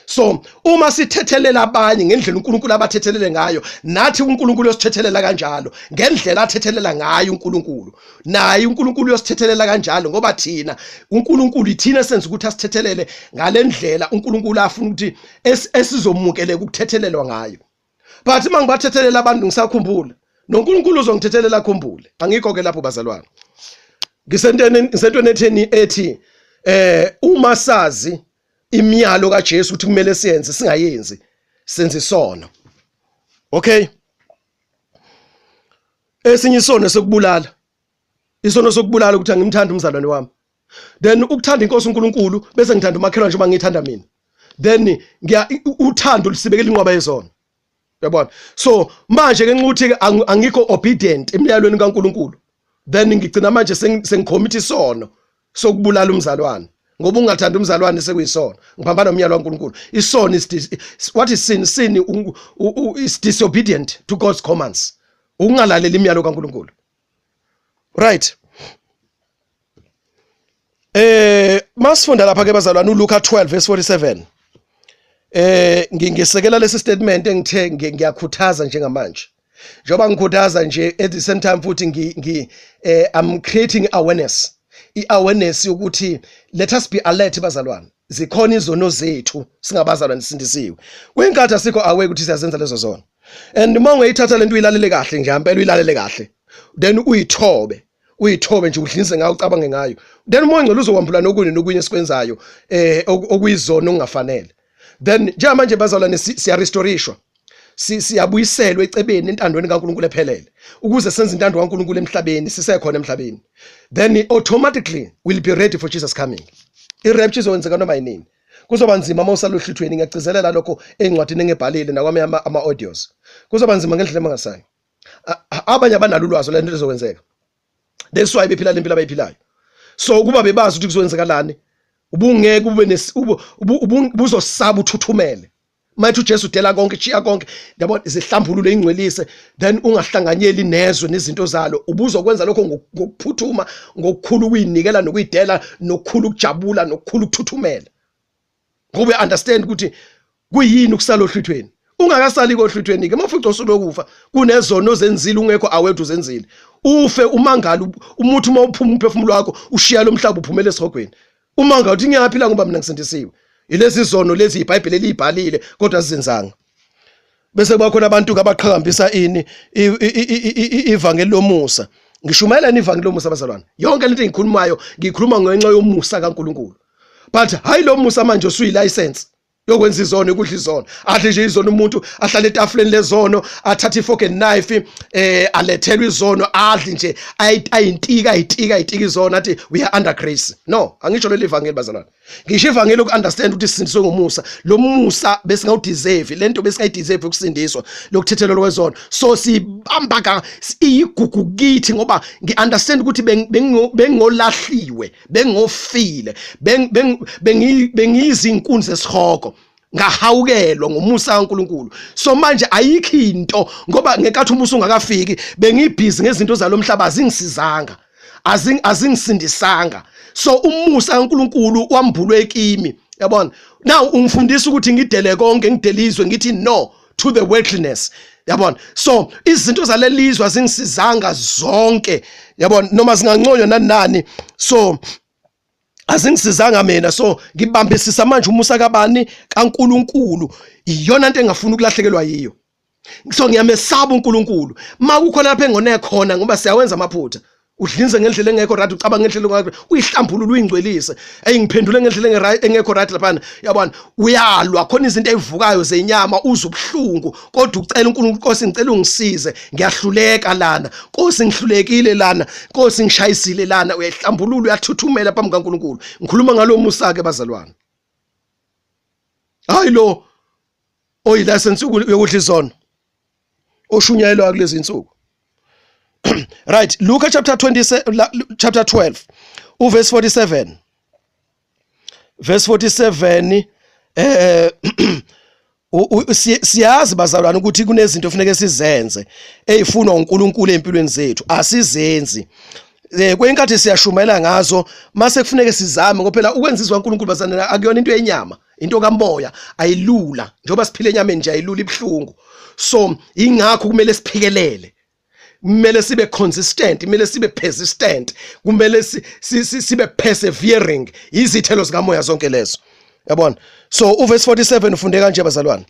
So uma sithethelela abanye ngendlela uNkulunkulu abathethelele ngayo, nathi uNkulunkulu uyosithethelela kanjalo ngendlela athethelela ngayo uNkulunkulu. Naye uNkulunkulu uyosithethelela kanjalo, ngoba thina uNkulunkulu ithina senza ukuthi asithethelele ngalendlela uNkulunkulu afuna ukuthi esizomukeleka ukuthethelelwa ngayo. But uma ngibathethelela abantu ngisakhumbula, noNkulunkulu uzongithethelela akhumbule. Angikho ke lapho bazalwane, ngisentweni ngisentweni etheni ethi uma sazi imiyalo kaJesu ukuthi kumele siyenze, singayenzi, senze isono. Okay, esinye isono sokubulala, isono sokubulala ukuthi angimthandi umzalwane wami. Then ukuthanda inkosi uNkulunkulu bese ngithanda umakhelwane njengoba ngithanda mina, then ngiya uthando lusibekela inqwaba yezono, uyabona? So manje ke nxa ukuthi angikho obedient emiyalweni kaNkulunkulu, then ngigcina manje sengicommit isono sokubulala umzalwane, ngoba ungathanda umzalwane sekuyisono, ngiphambana nomyalo kaNkulunkulu. Isono is, what is sin? Sin is disobedient to God's commands, ukungalaleli imiyalo kaNkulunkulu, right? Masifunda lapha ke bazalwane uLuka 12 verse 47, ngisekela lesi statement engithe ngiyakhuthaza njengamanje. Njengoba ngikhuthaza nje, at the same time futhi ngi ngi I'm creating awareness, i-awareness yokuthi let us be alert bazalwane. Zikhona izono zethu singabazalwane sisindisiwe, kwinkathi asikho aware ukuthi siyazenza lezo zono. And uma ungayithatha lento uyilalele kahle nje, impela uyilalele kahle, then uyithobe, uyithobe nje, udlinze ngayo, ucabange ngayo, then uMoya oNgcwele uzokwambula nokunye nokunye esikwenzayo okuyizono okungafanele. Then njengamanje bazalwane siyarestore-ishwa, siyabuyiselwa ecebeni, entandweni kaNkulunkulu ephelele, ukuze senze intando kaNkulunkulu emhlabeni sisekhona emhlabeni. Then automatically we'll be ready for Jesus coming. I-rapture izokwenzeka noma yinini. Kuzoba nzima uma usalohlithweni, ngiyagcizelela lokho encwadini engebhalile nakwami ama-audios. Kuzoba nzima ngendlela emangasayo. Abanye abanalo ulwazi lento ezokwenzeka, that's why bephila lempilo abayiphilayo. So ukuba bebazi ukuthi kuzowenzakalani, ubungeke ube ubuzosaba, uthuthumele mayithi uJesu dela konke, chiya konke, yabona, zihlambulule, ingcwelise, then ungahlanganyeli nezwe nezinto zalo. Ubuzokwenza lokho ngokuphuthuma, ngokukhulu ukuyinikela nokuyidela, nokukhulu ukujabula, nokukhulu ukuthuthumela, ngoba understand ukuthi kuyini ukusala ohlwithweni. Ungakasali kohlwithweni ke, mafuca usulokufa kunezono ozenzile ungekho aware uzenzile, ufe umangala umuthi uma uphuma umphefumulo wakho ushiya lo mhlaba uphumele esihogweni, uma ngathi ngiyaphila ngoba mina ngisindisiwe. Ilezi zono lezi iBhayibheli elibhalile kodwa sizenzanga. Bese kuba khona abantu abaqhakambisa ini ivangeli lomusa. Ngishumayela ivangeli lomusa bazalwane. Yonke lento engikhulumayo ngikhuluma ngenxa yomusa kaNkulunkulu, but hayi lo musa manje usuyi-license yokwenza izono, ukudla izono, adle nje izono, umuntu ahlale etafuleni lezono, athathe ifork and knife, alethelwe izono, adle nje, ayintika, ayitika, ayitika izono, athi we are under grace. No, angisho leli ivangeli bazalwane. Ngisho ivangeli uku-understand ukuthi sisindiswe ngomusa. Lo musa besingawu-deserve, lento besingayi-deserve, ukusindiswa lokuthethelelwa kwezono. So sibamba ka iyigugu kithi, ngoba ngi-understand ukuthi bengolahliwe, bengofile, bengiyizinkunzi zesihogo, ngahawukelwa ngomusa kaNkulunkulu. So manje ayikho into, ngoba ngenkathi umusa ungakafiki bengibhizi ngezinto zalomhlaba, azingisizanga, azingisindisanga. So umusa kaNkulunkulu wambulwe kimi, yabona? Now ungifundisa ukuthi ngidele konke, ngidelizwe, ngithi no to the worldliness, yabona? So izinto zalelizwe azingisizanga zonke, yabona, noma zinganconywa nani nani, so azingisizanga mina. So ngibambisisa manje umusa kabani? KaNkulunkulu. Iyona into engafuni ukulahlekelwa yiyo. So ngiyamesaba uNkulunkulu makukhona lapha engone khona, ngoba siyawenza amaphutha. Udlinze ngendlela engekho right, ucabanga ngendlela engekho, uyihlambulule uyingcwelise. Hey, ngiphendule ngendlela engekho right laphana. Yabona, uyalwa khona izinto ezivukayo zenyama, uzwa ubuhlungu, kodwa ucela uNkulunkulu, Nkosi ngicela ungisize, ngiyahluleka lana. Nkosi ngihlulekile lana. Nkosi ngishayisile lana. Uyayihlambulula, uyathuthumela phambi kaNkulunkulu. Ngikhuluma ngalomusa ke bazalwane. Hayi lo oyilasense yokudla izono oshunyayelwa kulezi insuku. Right, Luka chapter 20, chapter 12 uverse 47, verse 47. Siyazi bazalwane ukuthi kunezinto ofuneke sizenze ezifunwa uNkulunkulu empilweni zethu, asizenzi. Kwenkathi siyashumela ngazo, mase kufuneke sizame, ngoba phela ukwenza izwi kaNkulunkulu bazalwane akuyona into yenyama, into kamoya, ayilula. Njengoba siphila enyameni nje ayilula, ibuhlungu. So ingakho kumele siphikelele, kumele sibe consistent, kumele sibe persistent, kumele sibe persevering. Izithelo zikamoya zonke lezo, yabona. So uverse 47 ufunde kanje bazalwane: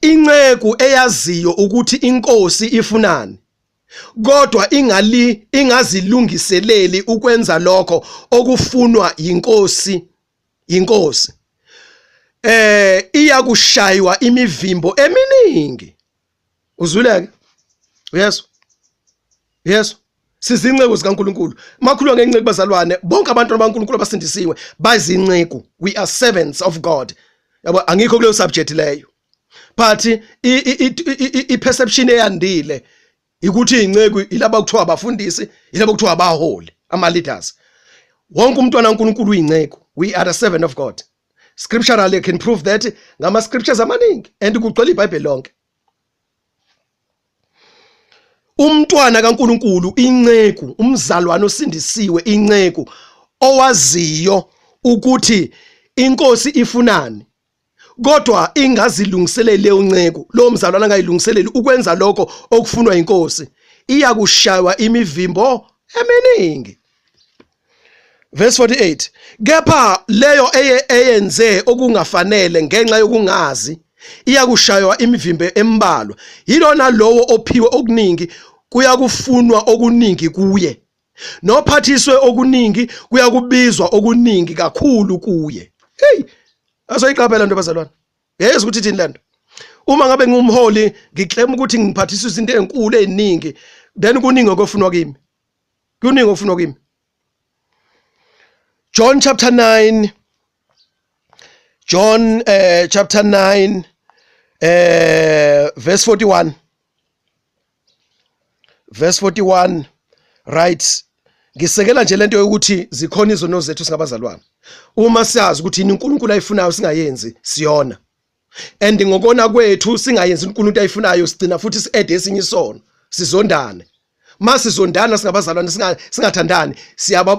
inceku eyaziyo ukuthi inkosi ifunani kodwa ingali ingazilungiseleli ukwenza lokho okufunwa yinkosi iyakushaywa imivimbo eminingi. Uzwileke? Uyezwa? Uyezwa? Sizinceku zikaNkuluNkulu. Makhuluma ngenceku bazalwane, bonke abantu baNkulunkulu abasindisiwe bazinceku. We are servants of God. Yabo, angikho kuleyo subject leyo. But i perception eyandile ukuthi inceku ilaba kuthiwa abafundisi, ilaba kuthiwa abaholi, ama leaders. Wonke umntwana kaNkulunkulu uyinceku. We are the servant of God. Scripturally can prove that ngama scriptures amaningi and kugcwele iBhayibheli lonke. Umntwana kaNkuluNkulu, inceku, umzalwane osindisiwe, inceku owaziyo ukuthi inkosi ifunani kodwa ingazilungiseleli leyo nceku, lo mzalwane angayilungiseleli ukwenza lokho okufunwa inkosi, iyakushaywa imivimbo eminingi. Verse 48: kepha leyo eyenze okungafanele ngenxa yokungazi iyakushaywa imivimbo embalwa. Yilona lowo ophiwe okuningi kuyakufunwa okuningi kuye, nophathiswe okuningi kuyakubizwa okuningi kakhulu kuye. Hey, asoyiqaphela nto bazalwane, yezwa ukuthi ithini lento. Uma ngabe ngumholi ngiclaim ukuthi ngiphathiswa izinto ezinkulu eziningi, then kuningi okufunwa kimi, kuningi okufunwa kimi. John chapter 9, John chapter 9 verse 41, verse 41. Right, ngisekela nje lento yokuthi zikhona izono zethu singabazalwane. Uma siyazi ukuthi yini uNkulunkulu ayifunayo singayenzi, siyona. And ngokona kwethu singayenzi uNkulunkulu ayifunayo, sigcina futhi si-add esinye isono, sizondane. Masizondana singabazalwane, singathandani,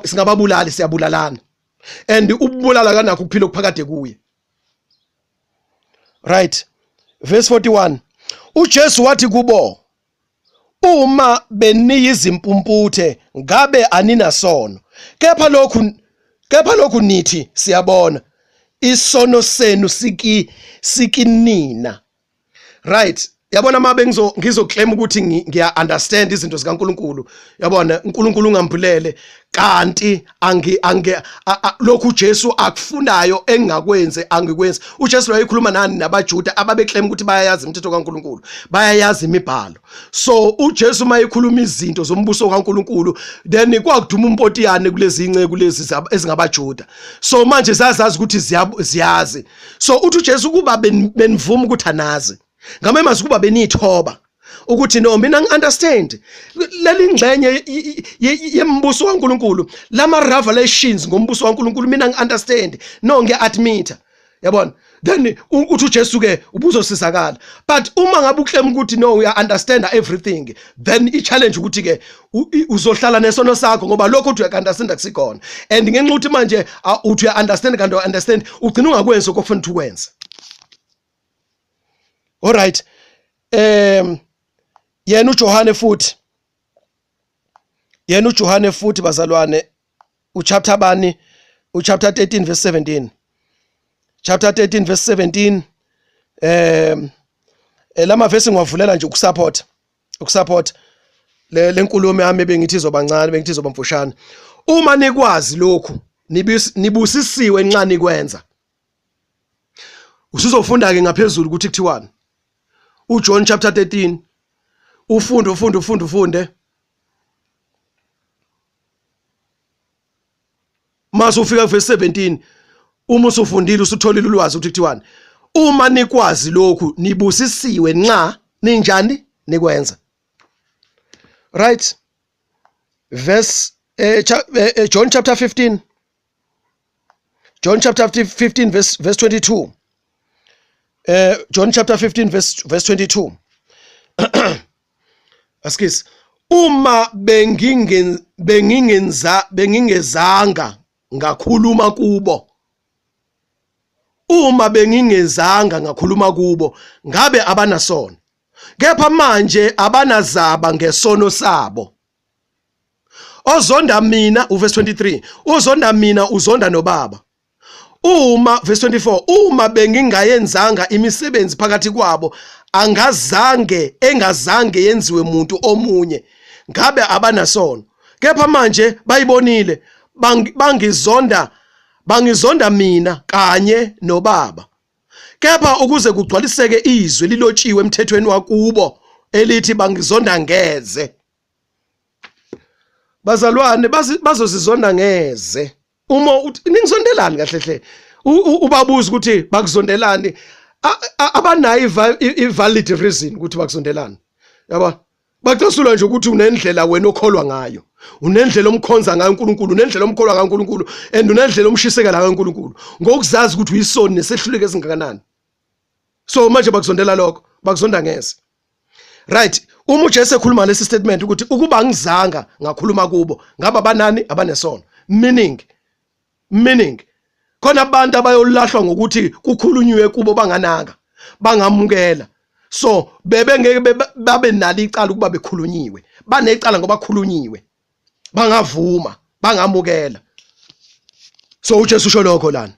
singababulali, siyabulalana. And ukubulala kanakho ukuphila okuphakade kuye. Right, verse 41: uJesu wathi kubo, uma beniyizimpumputhe ngabe aninasono, kepha lokhu nithi, siyabona, isono senu sikinina. Right, yabona, mabe ngizoclaim ukuthi ngiya understand izinto zikaNkuluNkulu, yabona, uNkulunkulu ungambulele, kanti angi angi lokhu uJesu akufunayo engingakwenzi angikwenzi. uJesu wayekhuluma nani? NabaJuda ababeclaim ukuthi bayayazi imithetho kaNkuluNkulu, bayayazi imibhalo. So uJesu mayekhuluma izinto zombuso kaNkuluNkulu, then kwakuduma umpotiyane kulezi inceku lezi ezingabaJuda. So manje zazazi ukuthi ziyazi. So uthi uJesu, kuba benivuma ukuthi anazi, ngamanye amazwi kuba benithoba ukuthi no, mina ngi-understand leli ngxenye yembuso kaNkuluNkulu, lama revelations ngombuso kaNkuluNkulu, mina ngi-understand, no, ngiya-admit, yabona, then uthi uJesu ke ubuzosizakala. But uma ngabe uclaim ukuthi no, uya understand everything, then i challenge ukuthi ke uzohlala nesono sakho, ngoba lokho uthi uya understand akusikhona. And ngenxa ukuthi manje uthi uya understand kanti uya understand, ugcina ungakwenzi okufanele ukuthi ukwenze. Alright, yena uJohane futhi bazalwane, uchapter bani? Uchapter 13 verse 17, chapter 13 verse 17. Lama verse ngiwavulela nje ukusupport. Le lenkulumo yami bengithi izoba ncane, bengithi izoba mfushane. Uma nikwazi lokhu, nibusisiwe nxa nikwenza. Usuzofunda ke ngaphezulu ukuthi kuthiwani. uJohn chapter 13 ufunde ufunde ufunde ufunde mase ufika verse 17 uma usufundile usutholile ulwazi ukuthi kuthiwani uma nikwazi lokhu nibusisiwe nxa ninjani nikwenza right verse John chapter 15 John chapter 15 verse 22 John chapter 15 verse 22 Askis uma bengingen bengingenza bengingezanga ngakhuluma kubo uma bengingezanga ngakhuluma kubo ngabe abanasono kepha manje abanazaba ngesono sabo ozonda mina uverse 23 uzonda mina uzonda nobaba uma verse 24 uma bengingayenzanga imisebenzi phakathi kwabo angazange engazange yenziwe muntu omunye ngabe abanasono kepha manje bayibonile bangizonda bangizonda mina kanye nobaba kepha ukuze kugcwaliseke izwi lilotshiwe emthethweni wakubo elithi bangizonda ngeze bazalwane bazozizonda ngeze uma uthi ningizondelani kahle hle ubabuza ukuthi bakuzondelani abanayo i-valid reason ukuthi bakuzondelani yabo bacasulwa nje ukuthi unendlela wena okholwa ngayo unendlela omkhonza ngayo uNkulunkulu unendlela omkholwa ngayo uNkulunkulu and unendlela omshisekela ngayo uNkulunkulu ngokuzazi ukuthi uyisoni nesehluleke esingakanani so manje bakuzondela lokho bakuzonda ngeze right uma uJesu ekhuluma lesi statement ukuthi ukuba ngizanga ngakhuluma kubo ngaba banani abanesono meaning meaning khona abantu abayolahlwa ngokuthi kukhulunywe kubo banganaka bangamukela so bebengeke babe nalo icala ukuba bekhulunyiwe banecala ngoba khulunyiwe bangavuma bangamukela so uJesu usho lokho lana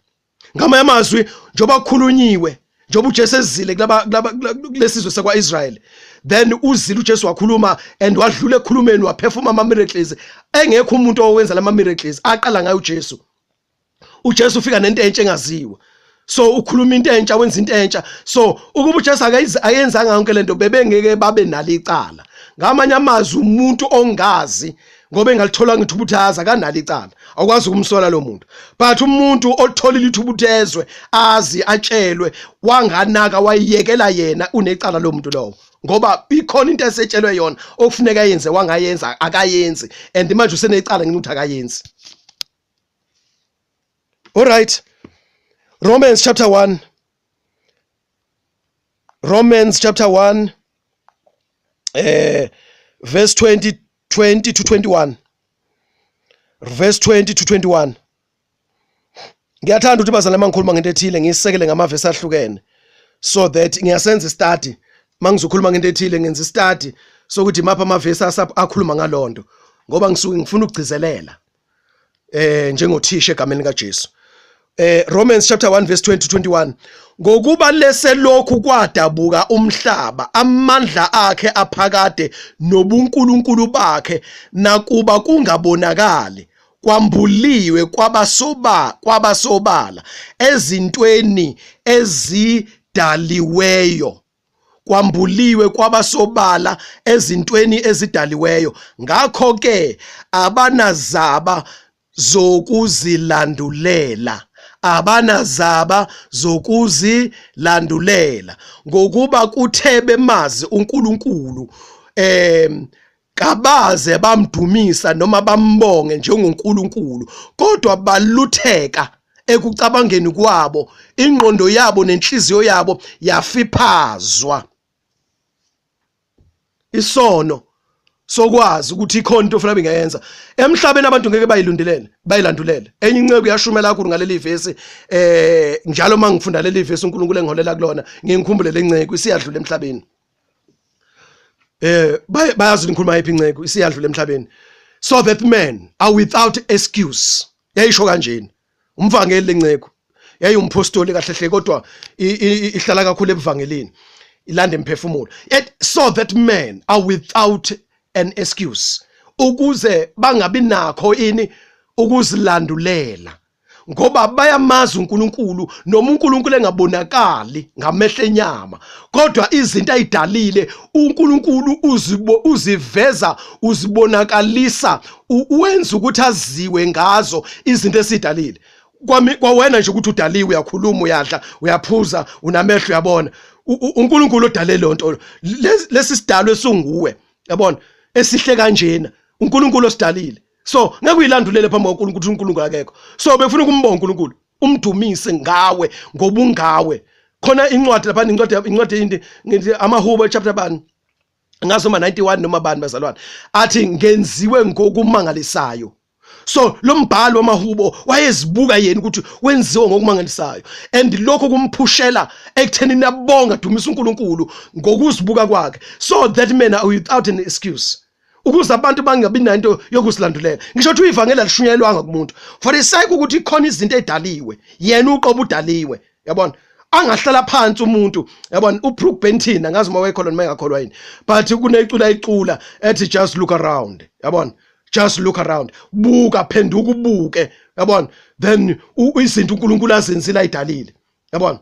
ngamanye amazwi njengoba kukhulunyiwe njengoba uJesu ezile kulaba kulesizwe sakwaIsrael then uzile uJesu wakhuluma and wadlula ekhulumeni waphefuma ama miracles engekho umuntu owenza lama miracles aqala ngayo uJesu uJesu ufika nento entsha engaziwa so ukhuluma into entsha wenza into entsha so ukuba uJesu akayenzanga yonke lento bebengeke babe nalo icala ngamanye amazwi umuntu ongazi ngoba engalitholanga ithubuthaza akanalo icala awukwazi ukumsola lo muntu but umuntu otholile ithubuthezwe azi atshelwe wanganaka wayiyekela yena unecala lo muntu lowo ngoba ikhona into esetshelwe yona okufuneka ayenze wangayenza akayenzi and manje usenecala ngenxa ukuthi akayenzi all right Romans chapter 1 Romans chapter 1 verse 20 20 to 21 verse 20 to 21 Ngiyathanda ukuthi bazalwane mangikhuluma ngento ethile ngiyisekele ngamavesi ahlukene so that ngiyasenza istudy mangizokhuluma ngento ethile ngenza istudy sokuthi mapha amavesi akhuluma ngalonto ngoba ngisuke ngifuna ukugcizelela njengothisha egameni likaJesu Romans chapter 1 verse 20 to 21 ngokuba leselokhu kwadabuka umhlaba amandla akhe aphakade nobunkulunkulu bakhe nakuba kungabonakali kwambuliwe kwabasoba kwabasobala ezintweni ezidaliweyo kwambuliwe kwabasobala ezintweni ezidaliweyo ngakho ke abanazaba zokuzilandulela abanazaba zokuzilandulela ngokuba kuthe bemazi uNkulunkulu kabaze bamdumisa noma bambonge njengoNkulunkulu kodwa balutheka ekucabangeni kwabo ingqondo yabo nenhliziyo yabo yafiphazwa isono sokwazi ukuthi ikhona into ofuna bengayenza emhlabeni abantu ngeke bayilundelele bayilandulele enye inceku yashumela kakhulu ngaleli vesi njalo mangifunda leli vesi uNkulunkulu engiholela kulona ngingikhumbule lenceku isiyadlula emhlabeni bayazi ngikhuluma yiphi inceku isiyadlula emhlabeni so that men are without excuse yayisho kanjeni umvangeli lenceku yayiwumpostoli kahle hle kodwa ihlala kakhulu ebuvangelini ilanda imphefumulo so that men are without an excuse, ukuze bangabi nakho ini ukuzilandulela, ngoba bayamazi uNkulunkulu noma uNkulunkulu engabonakali ngamehlo enyama, kodwa izinto ayidalile uNkulunkulu uziveza, uzibonakalisa, wenza ukuthi aziwe ngazo izinto esidalile. Kwami kwawena nje ukuthi udaliwe, uyakhuluma, uyadla, uyaphuza, unamehlo, uyabona. UNkulunkulu odale lonto, lesi sidalo esunguwe, yabona, esihle kanjena, uNkulunkulu osidalile. So ngeke uyilandulele phambi kwaNkulunkulu ukuthi uNkulunkulu akekho. So befuna ukumbonga uNkulunkulu, umdumise ngawe ngobungawe. Khona incwadi lapha, incwadi yini, ngithi amaHubo chapter bani, ngazi noma 91 noma bani bazalwane, athi ngenziwe ngokumangalisayo. So lo mbhalo wamaHubo wayezibuka yena ukuthi wenziwe ngokumangalisayo, and lokho kumphushela ekuthenini abonga, dumisa uNkulunkulu ngokuzibuka kwakhe, so that men are without an excuse, ukuze abantu bangabi nanto yokusilandulela. Ngisho ukuthi ivangeli alishunyayelwanga kumuntu for the sake ukuthi khona izinto edaliwe, yena uqobo udaliwe, yabona. Angahlala phansi umuntu, yabona, uBrook Benton, angazi uma wayekholwa noma engakholwa yini, but kunecula icula ethi "Just look around", yabona, "Just look around", buka, phenduka ubuke, yabona, then izinto uNkulunkulu azenzile, ayidalile, yabona.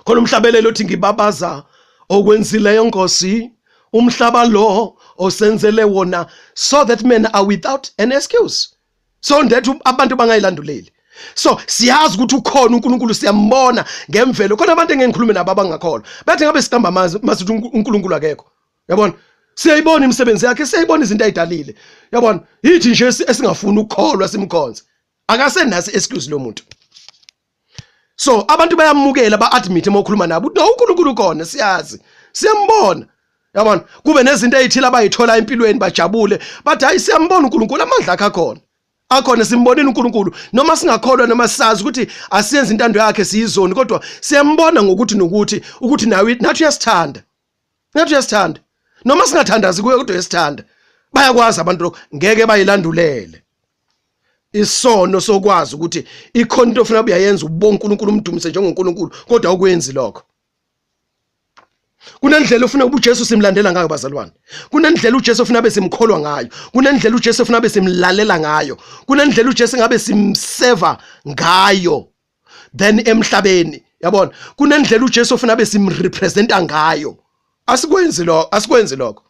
Khona umhlabelelo othi "Ngibabaza okwenzileyo Nkosi, umhlaba lo osenzele wona", so that men are without an excuse, so that abantu bangayilanduleli. So siyazi ukuthi ukhona uNkulunkulu, siyambona ngemvelo. Khona abantu engikhulume nabo abangakholwa, bathi ngabe siqamba masithi uNkulunkulu akekho, yabona. Siyayibona imisebenzi yakhe, siyayibona izinto ayidalile, yabona. Yithi nje esingafuni ukukholwa simkhonze, akasenaso excuse lo muntu. So abantu bayamukela, ba-admit uma ukhuluma nabo ukuthi no, uNkulunkulu ukhona, siyazi, siyambona, yabona. Kube nezinto ezithile abayithola empilweni, bajabule, bathi hayi, siyambona uNkulunkulu, amandla akhe akhona, akhona, simbonile uNkulunkulu, noma singakholwa, noma sazi ukuthi asiyenzi intando yakhe, siyizoni, kodwa siyambona ngokuthi nokuthi ukuthi nawe nathi uyasithanda, nathi uyasithanda, noma singathandazi kuye, kodwa uyasithanda. Bayakwazi abantu lokho, ngeke bayilandulele isono sokwazi ukuthi ikhona into ofuna uyayenza, ubonga uNkulunkulu, umdumise njengoNkulunkulu, kodwa awukwenzi lokho. Kunendlela ofuna uJesu simlandela ngayo bazalwane, kunendlela uJesu ofuna bese simkholwa ngayo, kunendlela uJesu ofuna bese simlalela ngayo, kunendlela uJesu ngabe simseva ngayo then emhlabeni, yabona. Kunendlela uJesu ofuna bese simrepresenta ngayo. Asikwenzi lo, asikwenzi lokho.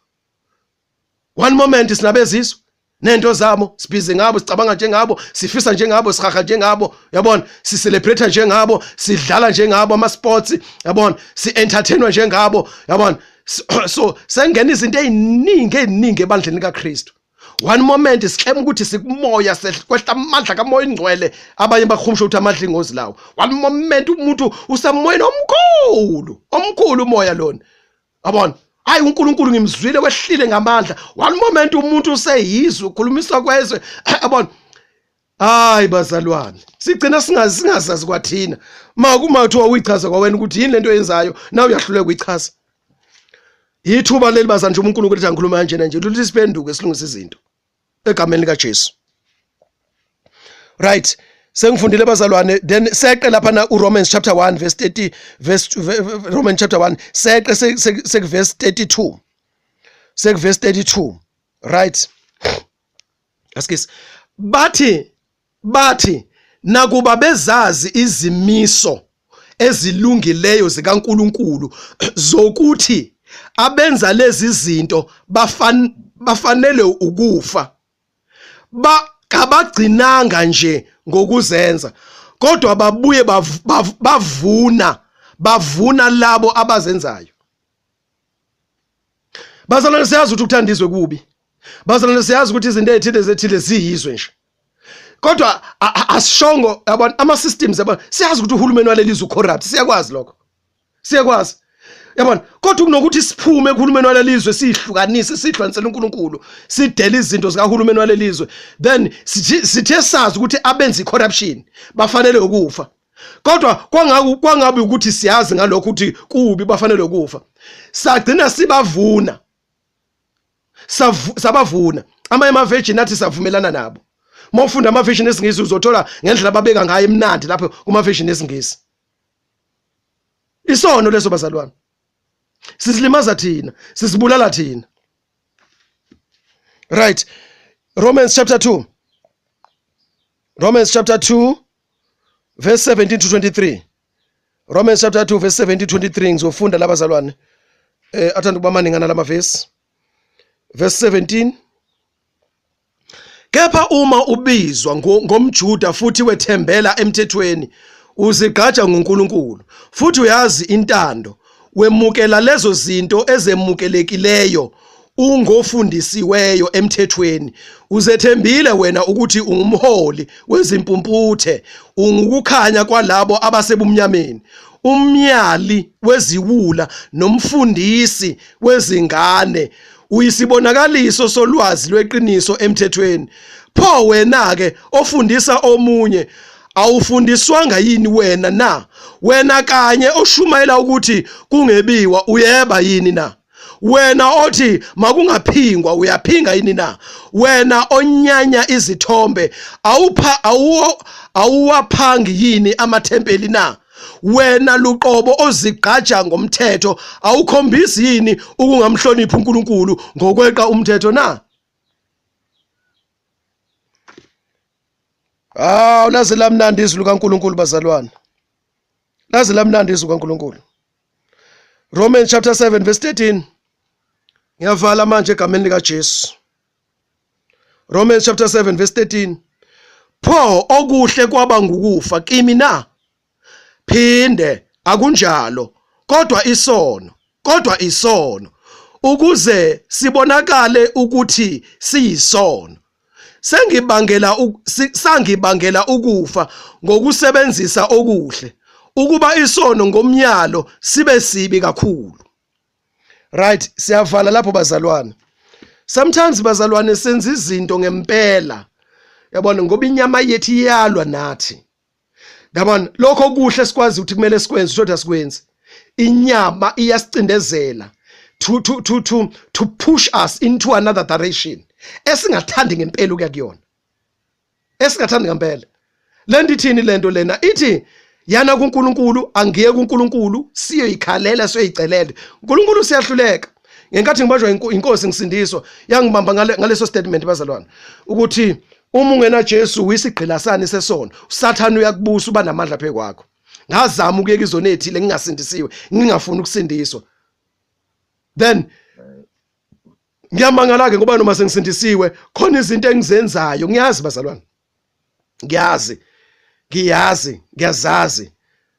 One moment sinabezizwe nento zabo, sibhizi ngabo, sicabanga njengabo, sifisa njengabo, sihaha njengabo, yabona, sicelebrate njengabo, sidlala njengabo ama sports, yabona, si-entertainwa njengabo, yabona. So sengena izinto eziningi eziningi ebandleni kaKristu. One moment siclaim ukuthi sikumoya, kwehla amandla kaMoya Ingcwele, abanye bakhumsha ukuthi amandla ingozi lawo. One moment umuntu usemoyeni omkhulu, omkhulu umoya lona, yabona, hayi, uNkulunkulu ngimzwile wehlile ngamandla. One moment umuntu useyizwe ukhulumiswa kwezwe, yabona. Hayi bazalwane, sigcina singazi, singazazi kwathina. Kuma kuthiwa uyichaza kwawena ukuthi yini lento oyenzayo, nawe uyahluleka ukuyichaza. Yithuba leli bazalwane, nje uNkulunkulu ethi angikhuluma kanjena nje, luthi siphenduke, silungise izinto egameni likaJesu. Right, sengifundile bazalwane. Then seqe lapha na uRomans chapter 1 verse 30, verse Romans chapter 1, seqe sek verse 32, sek verse 32, right. Asikisi bathi nakuba bezazi izimiso ezilungileyo zikaNkuluNkulu zokuthi abenza lezi zinto bafanele ukufa, ba kabagcinanga nje ngokuzenza, kodwa babuye bavuna labo abazenzayo. Bazalwane, siyazi ukuthi ukuthanda izwe kubi. Bazalwane, siyazi ukuthi izinto ezithile zethile ziyizwe nje, kodwa asishongo, yabona, ama systems, yabona. Siyazi ukuthi uhulumeni waleli zwe ucorrupt, siyakwazi lokho, siyakwazi, yabona, kodwa kunokuthi siphume kuhulumeni walelizwe, sihlukanise, sihlukanisele uNkulunkulu, sidele izinto zikahulumeni walelizwe, then sithe sazi ukuthi abenza icorruption bafanele ukufa, kodwa kwangabe ukuthi siyazi ngalokho ukuthi kubi, bafanele ukufa, sagcina sibavuna, sabavuna. Amanye ama-version athi savumelana nabo. Uma ufunda ama-version esiNgisi uzothola ngendlela ababeka ngayo emnandi lapho kuma-version esiNgisi. Isono leso bazalwane, sisilimaza thina, sisibulala thina. Right, Romans chapter 2, Romans chapter 2 verse 17 to 23. Romans chapter 2 verse 17 to 23. Ngizofunda labazalwane, athanda ukuba maningana lamavesi. Verse 17: Kepha uma ubizwa ngomJuda futhi wethembela emthethweni, uzigqaja ngoNkulunkulu futhi uyazi intando, wemukela lezo zinto ezemukelekileyo, ungofundisiweyo emthethweni, uzethembile wena ukuthi ungumholi wezimpumputhe, ungukukhanya kwalabo abasebumnyameni, umyali weziwula nomfundisi wezingane, uyisibonakaliso solwazi lweqiniso emthethweni. Pho wena ke ofundisa omunye, awufundiswanga yini wena na? Wena kanye oshumayela ukuthi kungebiwa, uyeba yini na? Wena othi makungaphingwa, uyaphinga yini na? Wena onyanya izithombe, awupha awuwaphangi yini amathempeli na? Wena luqobo ozigqaja ngomthetho, awukhombisi yini ukungamhloniphi uNkulunkulu ngokweqa umthetho na? Ah, laze lamnandi izwi likaNkulunkulu bazalwane, laze lamnandi izwi likaNkulunkulu. Romans chapter 7 verse 13. Ngiyavala manje egameni lika Jesu. Romans chapter 7 verse 13: Pho okuhle kwaba ngukufa kimi na? Phinde, akunjalo, kodwa isono, kodwa isono, ukuze sibonakale ukuthi siyisono, sengibangela sangibangela ukufa ngokusebenzisa okuhle, ukuba isono ngomnyalo sibe sibi kakhulu. Right, siyavala lapho bazalwane. Sometimes bazalwane senza izinto ngempela, yabona, ngoba inyama yethu iyalwa nathi, yabona. Lokho okuhle sikwazi ukuthi kumele sikwenze, kodwa sikwenzi. Inyama iyasicindezela to push us into another direction esingathandi ngempela ukuya kuyona, esingathandi ngempela. Lento ithini lento lena? Ithi yana kuNkulunkulu, angiye kuNkulunkulu, siyoyikhalela, siyoyicelela uNkulunkulu, siyahluleka. Ngenkathi ngibanjwa inkosi ngisindiswa, yangibamba ngaleso statement bazalwane, ukuthi uma ungena Jesu uyisigqila sani sesono, uSathane uyakubusa, uba namandla phezu kwakho. Ngazama ukuyeka izono ezithile ngingasindisiwe, ngingafuni ukusindiswa. Then ngiyamangala ke ngoba noma sengisindisiwe khona izinto engizenzayo. Ngiyazi bazalwane, ngiyazi, ngiyazi, ngiyazazi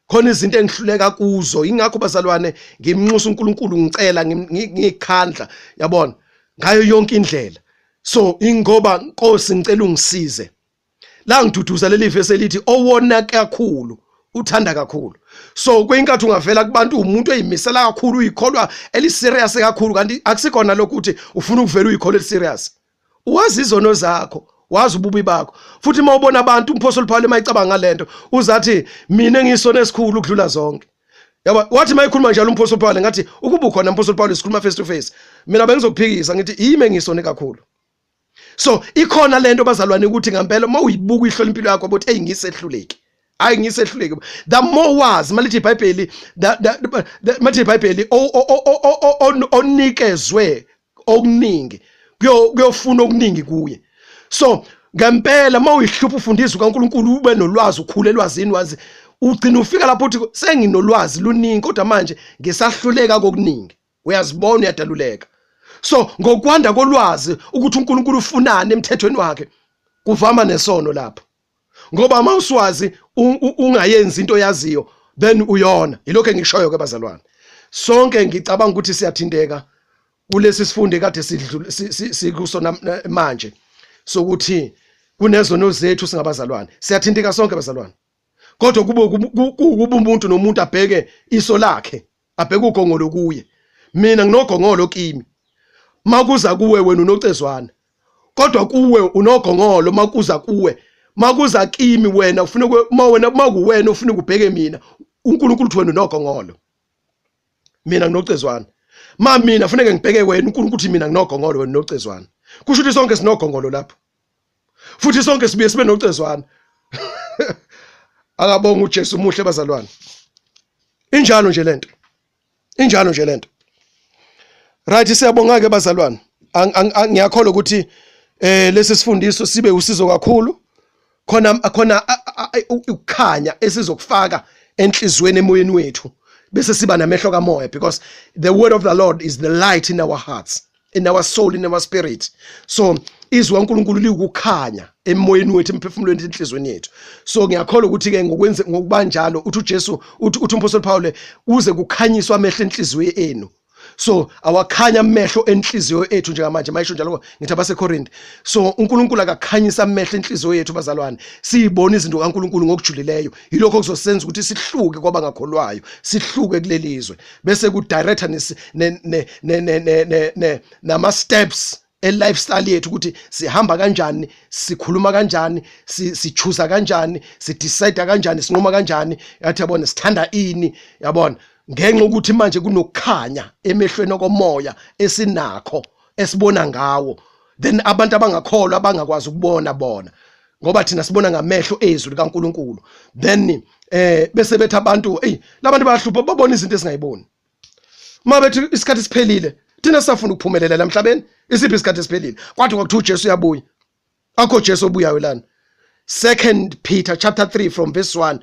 khona izinto engihluleka kuzo. Ingakho bazalwane ngimnxusa uNkulunkulu, ngicela ngikhandla, yabona, ngayo yonke indlela. So ingoba Nkosi ngicela ungisize la, ngiduduza leli verse elithi owona kakhulu uthanda kakhulu. So kwinkathi ungavela kubantu umuntu oyimisela kakhulu, uyikholwa eliserious kakhulu, kanti akusikhona lokhu ukuthi ufuna ukuvela uyikholwa eliserious. Wazi izono zakho, wazi ububi bakho. Futhi uma ubona abantu, umphostoli Paul mayicabanga ngalento uzathi mina ngisona esikhulu ukudlula zonke, yabo. Wathi mayikhuluma njalo umphostoli Paul, ngathi ukuba ukhona umphostoli Paul sikhuluma face to face, mina bengizokuphikisa ngithi yimi ngisone kakhulu. So ikhona lento bazalwane ukuthi ngempela uma uyibuka ihlola impilo yakho ukuthi hey, ngisehluleki, hayi ngisehluleki. The more wazi, malithi iBhayibheli, malithi iBhayibheli onikezwe okuningi kuyofuna okuningi kuye. So ngempela uma uyihlupha ufunda izwi kaNkuluNkulu, ube nolwazi, ukhule elwazini, wazi, ugcina ufika lapho uthi senginolwazi luningi kodwa manje ngisahluleka kokuningi. Uyazibona, uyadaluleka. So ngokwanda kolwazi ukuthi uNkulunkulu ufunani emthethweni wakhe, kuvama nesono lapho, ngoba uma uswazi ungayenzi into oyaziyo, then uyona. Yilokho engishoyo ke bazalwane. Sonke ngicabanga ukuthi siyathinteka kulesi sifundo kade sidlule sikuso manje sokuthi kunezono zethu singabazalwane. Siyathinteka sonke bazalwane, kodwa kube kuba umuntu nomuntu abheke iso lakhe, abheke ugongolo kuye. Mina nginogongolo kimi, makuza kuwe wena unocezwana, kodwa kuwe unogongolo makuza kuwe. Makuza kimi wena ufuna, uma wena makuwena ufuna ukubheke mina, uNkulunkulu uthi wena unogongolo, mina nginocezwana. Ma mina funeke ngibheke wena, uNkulunkulu uthi mina nginogongolo, wena unocezwana. Kusho ukuthi sonke sinogongolo lapho, futhi sonke sibuye sibe nocezwana. Akabonga uJesu, umuhle bazalwane. Injalo nje lento, injalo nje lento. Right, siyabonga ke bazalwane. Ngiyakholwa ukuthi lesi sifundiso sibe usizo kakhulu. Khona khona ukukhanya esizokufaka enhlizweni, emoyeni wethu, bese siba namehlo kamoya, because the word of the Lord is the light in our hearts, in our soul, in our spirit. So izwi kaNkulunkulu liwukukhanya emoyeni wethu, emphefumulweni, enhlizweni yethu. So ngiyakholwa ukuthi ke ngokwenze ngokubanjalo, uthi uJesu, uthi umpostoli Paul, kuze kukhanyiswa amehlo enhliziyo enu. So awakhanya amehlo enhliziyo ethu njengamanje. Mayisho njalo, ngithi abaseKorinte. So uNkulunkulu akakhanyisa amehlo enhliziyo yethu, bazalwane, siyibona izinto kaNkulunkulu ngokujulileyo. Yilokho kuzosenza ukuthi sihluke kwabangakholwayo, sihluke kulelizwe, bese ku director ne ne ne ne ne nama steps e-lifestyle yethu, ukuthi sihamba kanjani, sikhuluma kanjani, sichuza kanjani, sidecide kanjani, sinquma kanjani, yathi yabona, sithanda ini, yabona, ngenxa ukuthi manje kunokukhanya emehlweni okomoya esinakho esibona ngawo. Then abantu abangakholwa abangakwazi ukubona bona, ngoba thina sibona ngamehlo ezwi likaNkulunkulu. Then bese bethi abantu, "Hey, labantu bayahlupha, babona izinto esingayiboni." Uma bethi isikhathi siphelile, thina sisafuna ukuphumelela la emhlabeni. Isiphi isikhathi esiphelile? Kwathi kwakuthiwa uJesu uyabuya. Akho Jesu obuyayo lana. Second Peter chapter 3 from verse 1,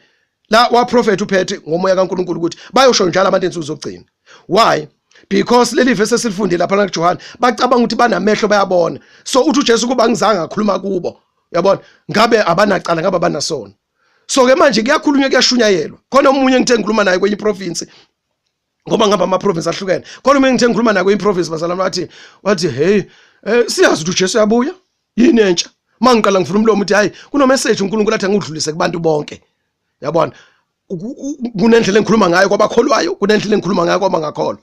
la waprofetha uPetru ngomoya kaNkulunkulu ukuthi bayosho njalo abantu ensuku zokugcina. Why? Because leli verse esilifundile lapha kuJohn, bacabanga ukuthi banamehlo, bayabona. So uthi uJesu, kuba ngizange ngakhuluma kubo, uyabona, ngabe abanacala, ngabe abanasono. So ke manje kuyakhulunywa, kuyashunyayelwa. Khona omunye ngithe ngikhuluma naye kwenye province, ngoba ngihamba ama province ahlukene. Khona omunye ngithe ngikhuluma naye kwenye province, bazalwane, wathi, "Hey, siyazi ukuthi uJesu uyabuya, yini entsha?" Mangiqala ngivula umlomo, uthi, "Hayi, kuno message uNkulunkulu athi angudlulise kubantu bonke." Yabona, kunendlela engikhuluma ngayo kwabakholwayo, kunendlela engikhuluma ngayo kwabangakholwa.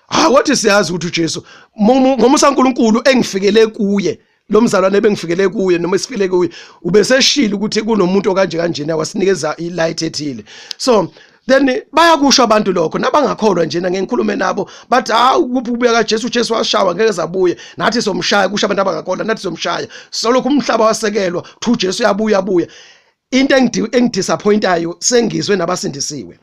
Ha, wathi, "Siyazi ukuthi uJesu ngomusa kaNkulunkulu engifikele kuye lo mzalwane, bengifikele kuye noma esifikele kuye, ubeseshilo ukuthi kunomuntu okanje kanjena, wasinikeza i-light ethile." So then bayakusho abantu lokho nabangakholwa njena, ngeke ngikhulume nabo, bathi, "Hawu, kuphi ukubuya kaJesu? uJesu washawa, ngeke zabuye, nathi somshaya." Kusho abantu abangakholwa, "Nathi somshaya, solokhu umhlaba wasekelwa kuthi uJesu uyabuya, abuya." Into engidisappointayo, sengizwe nabasindisiwe,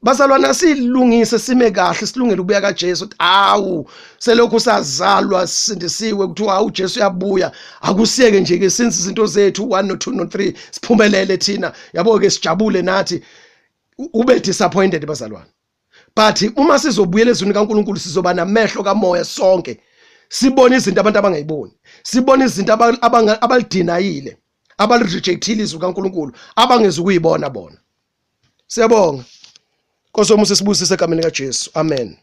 bazalwana, silungise, sime kahle, silungele ukubuya kaJesu. Awu, selokhu sazalwa sisindisiwe, kuthiwa uJesu uyabuya. Akusiyeke nje ke since izinto zethu 1 no 2 no 3, siphumelele thina, yabo ke, sijabule nathi. Ube disappointed, bazalwane. But uma sizobuyela ezwini kaNkulunkulu, sizoba namehlo kamoya sonke, sibone izinto abantu abangayiboni, sibone izinto abalidinayile, abalirejectile izwi kaNkulunkulu, abangezi ukuyibona bona. Siyabonga. Nkosi yomusa, sibusise egameni kaJesu. Amen.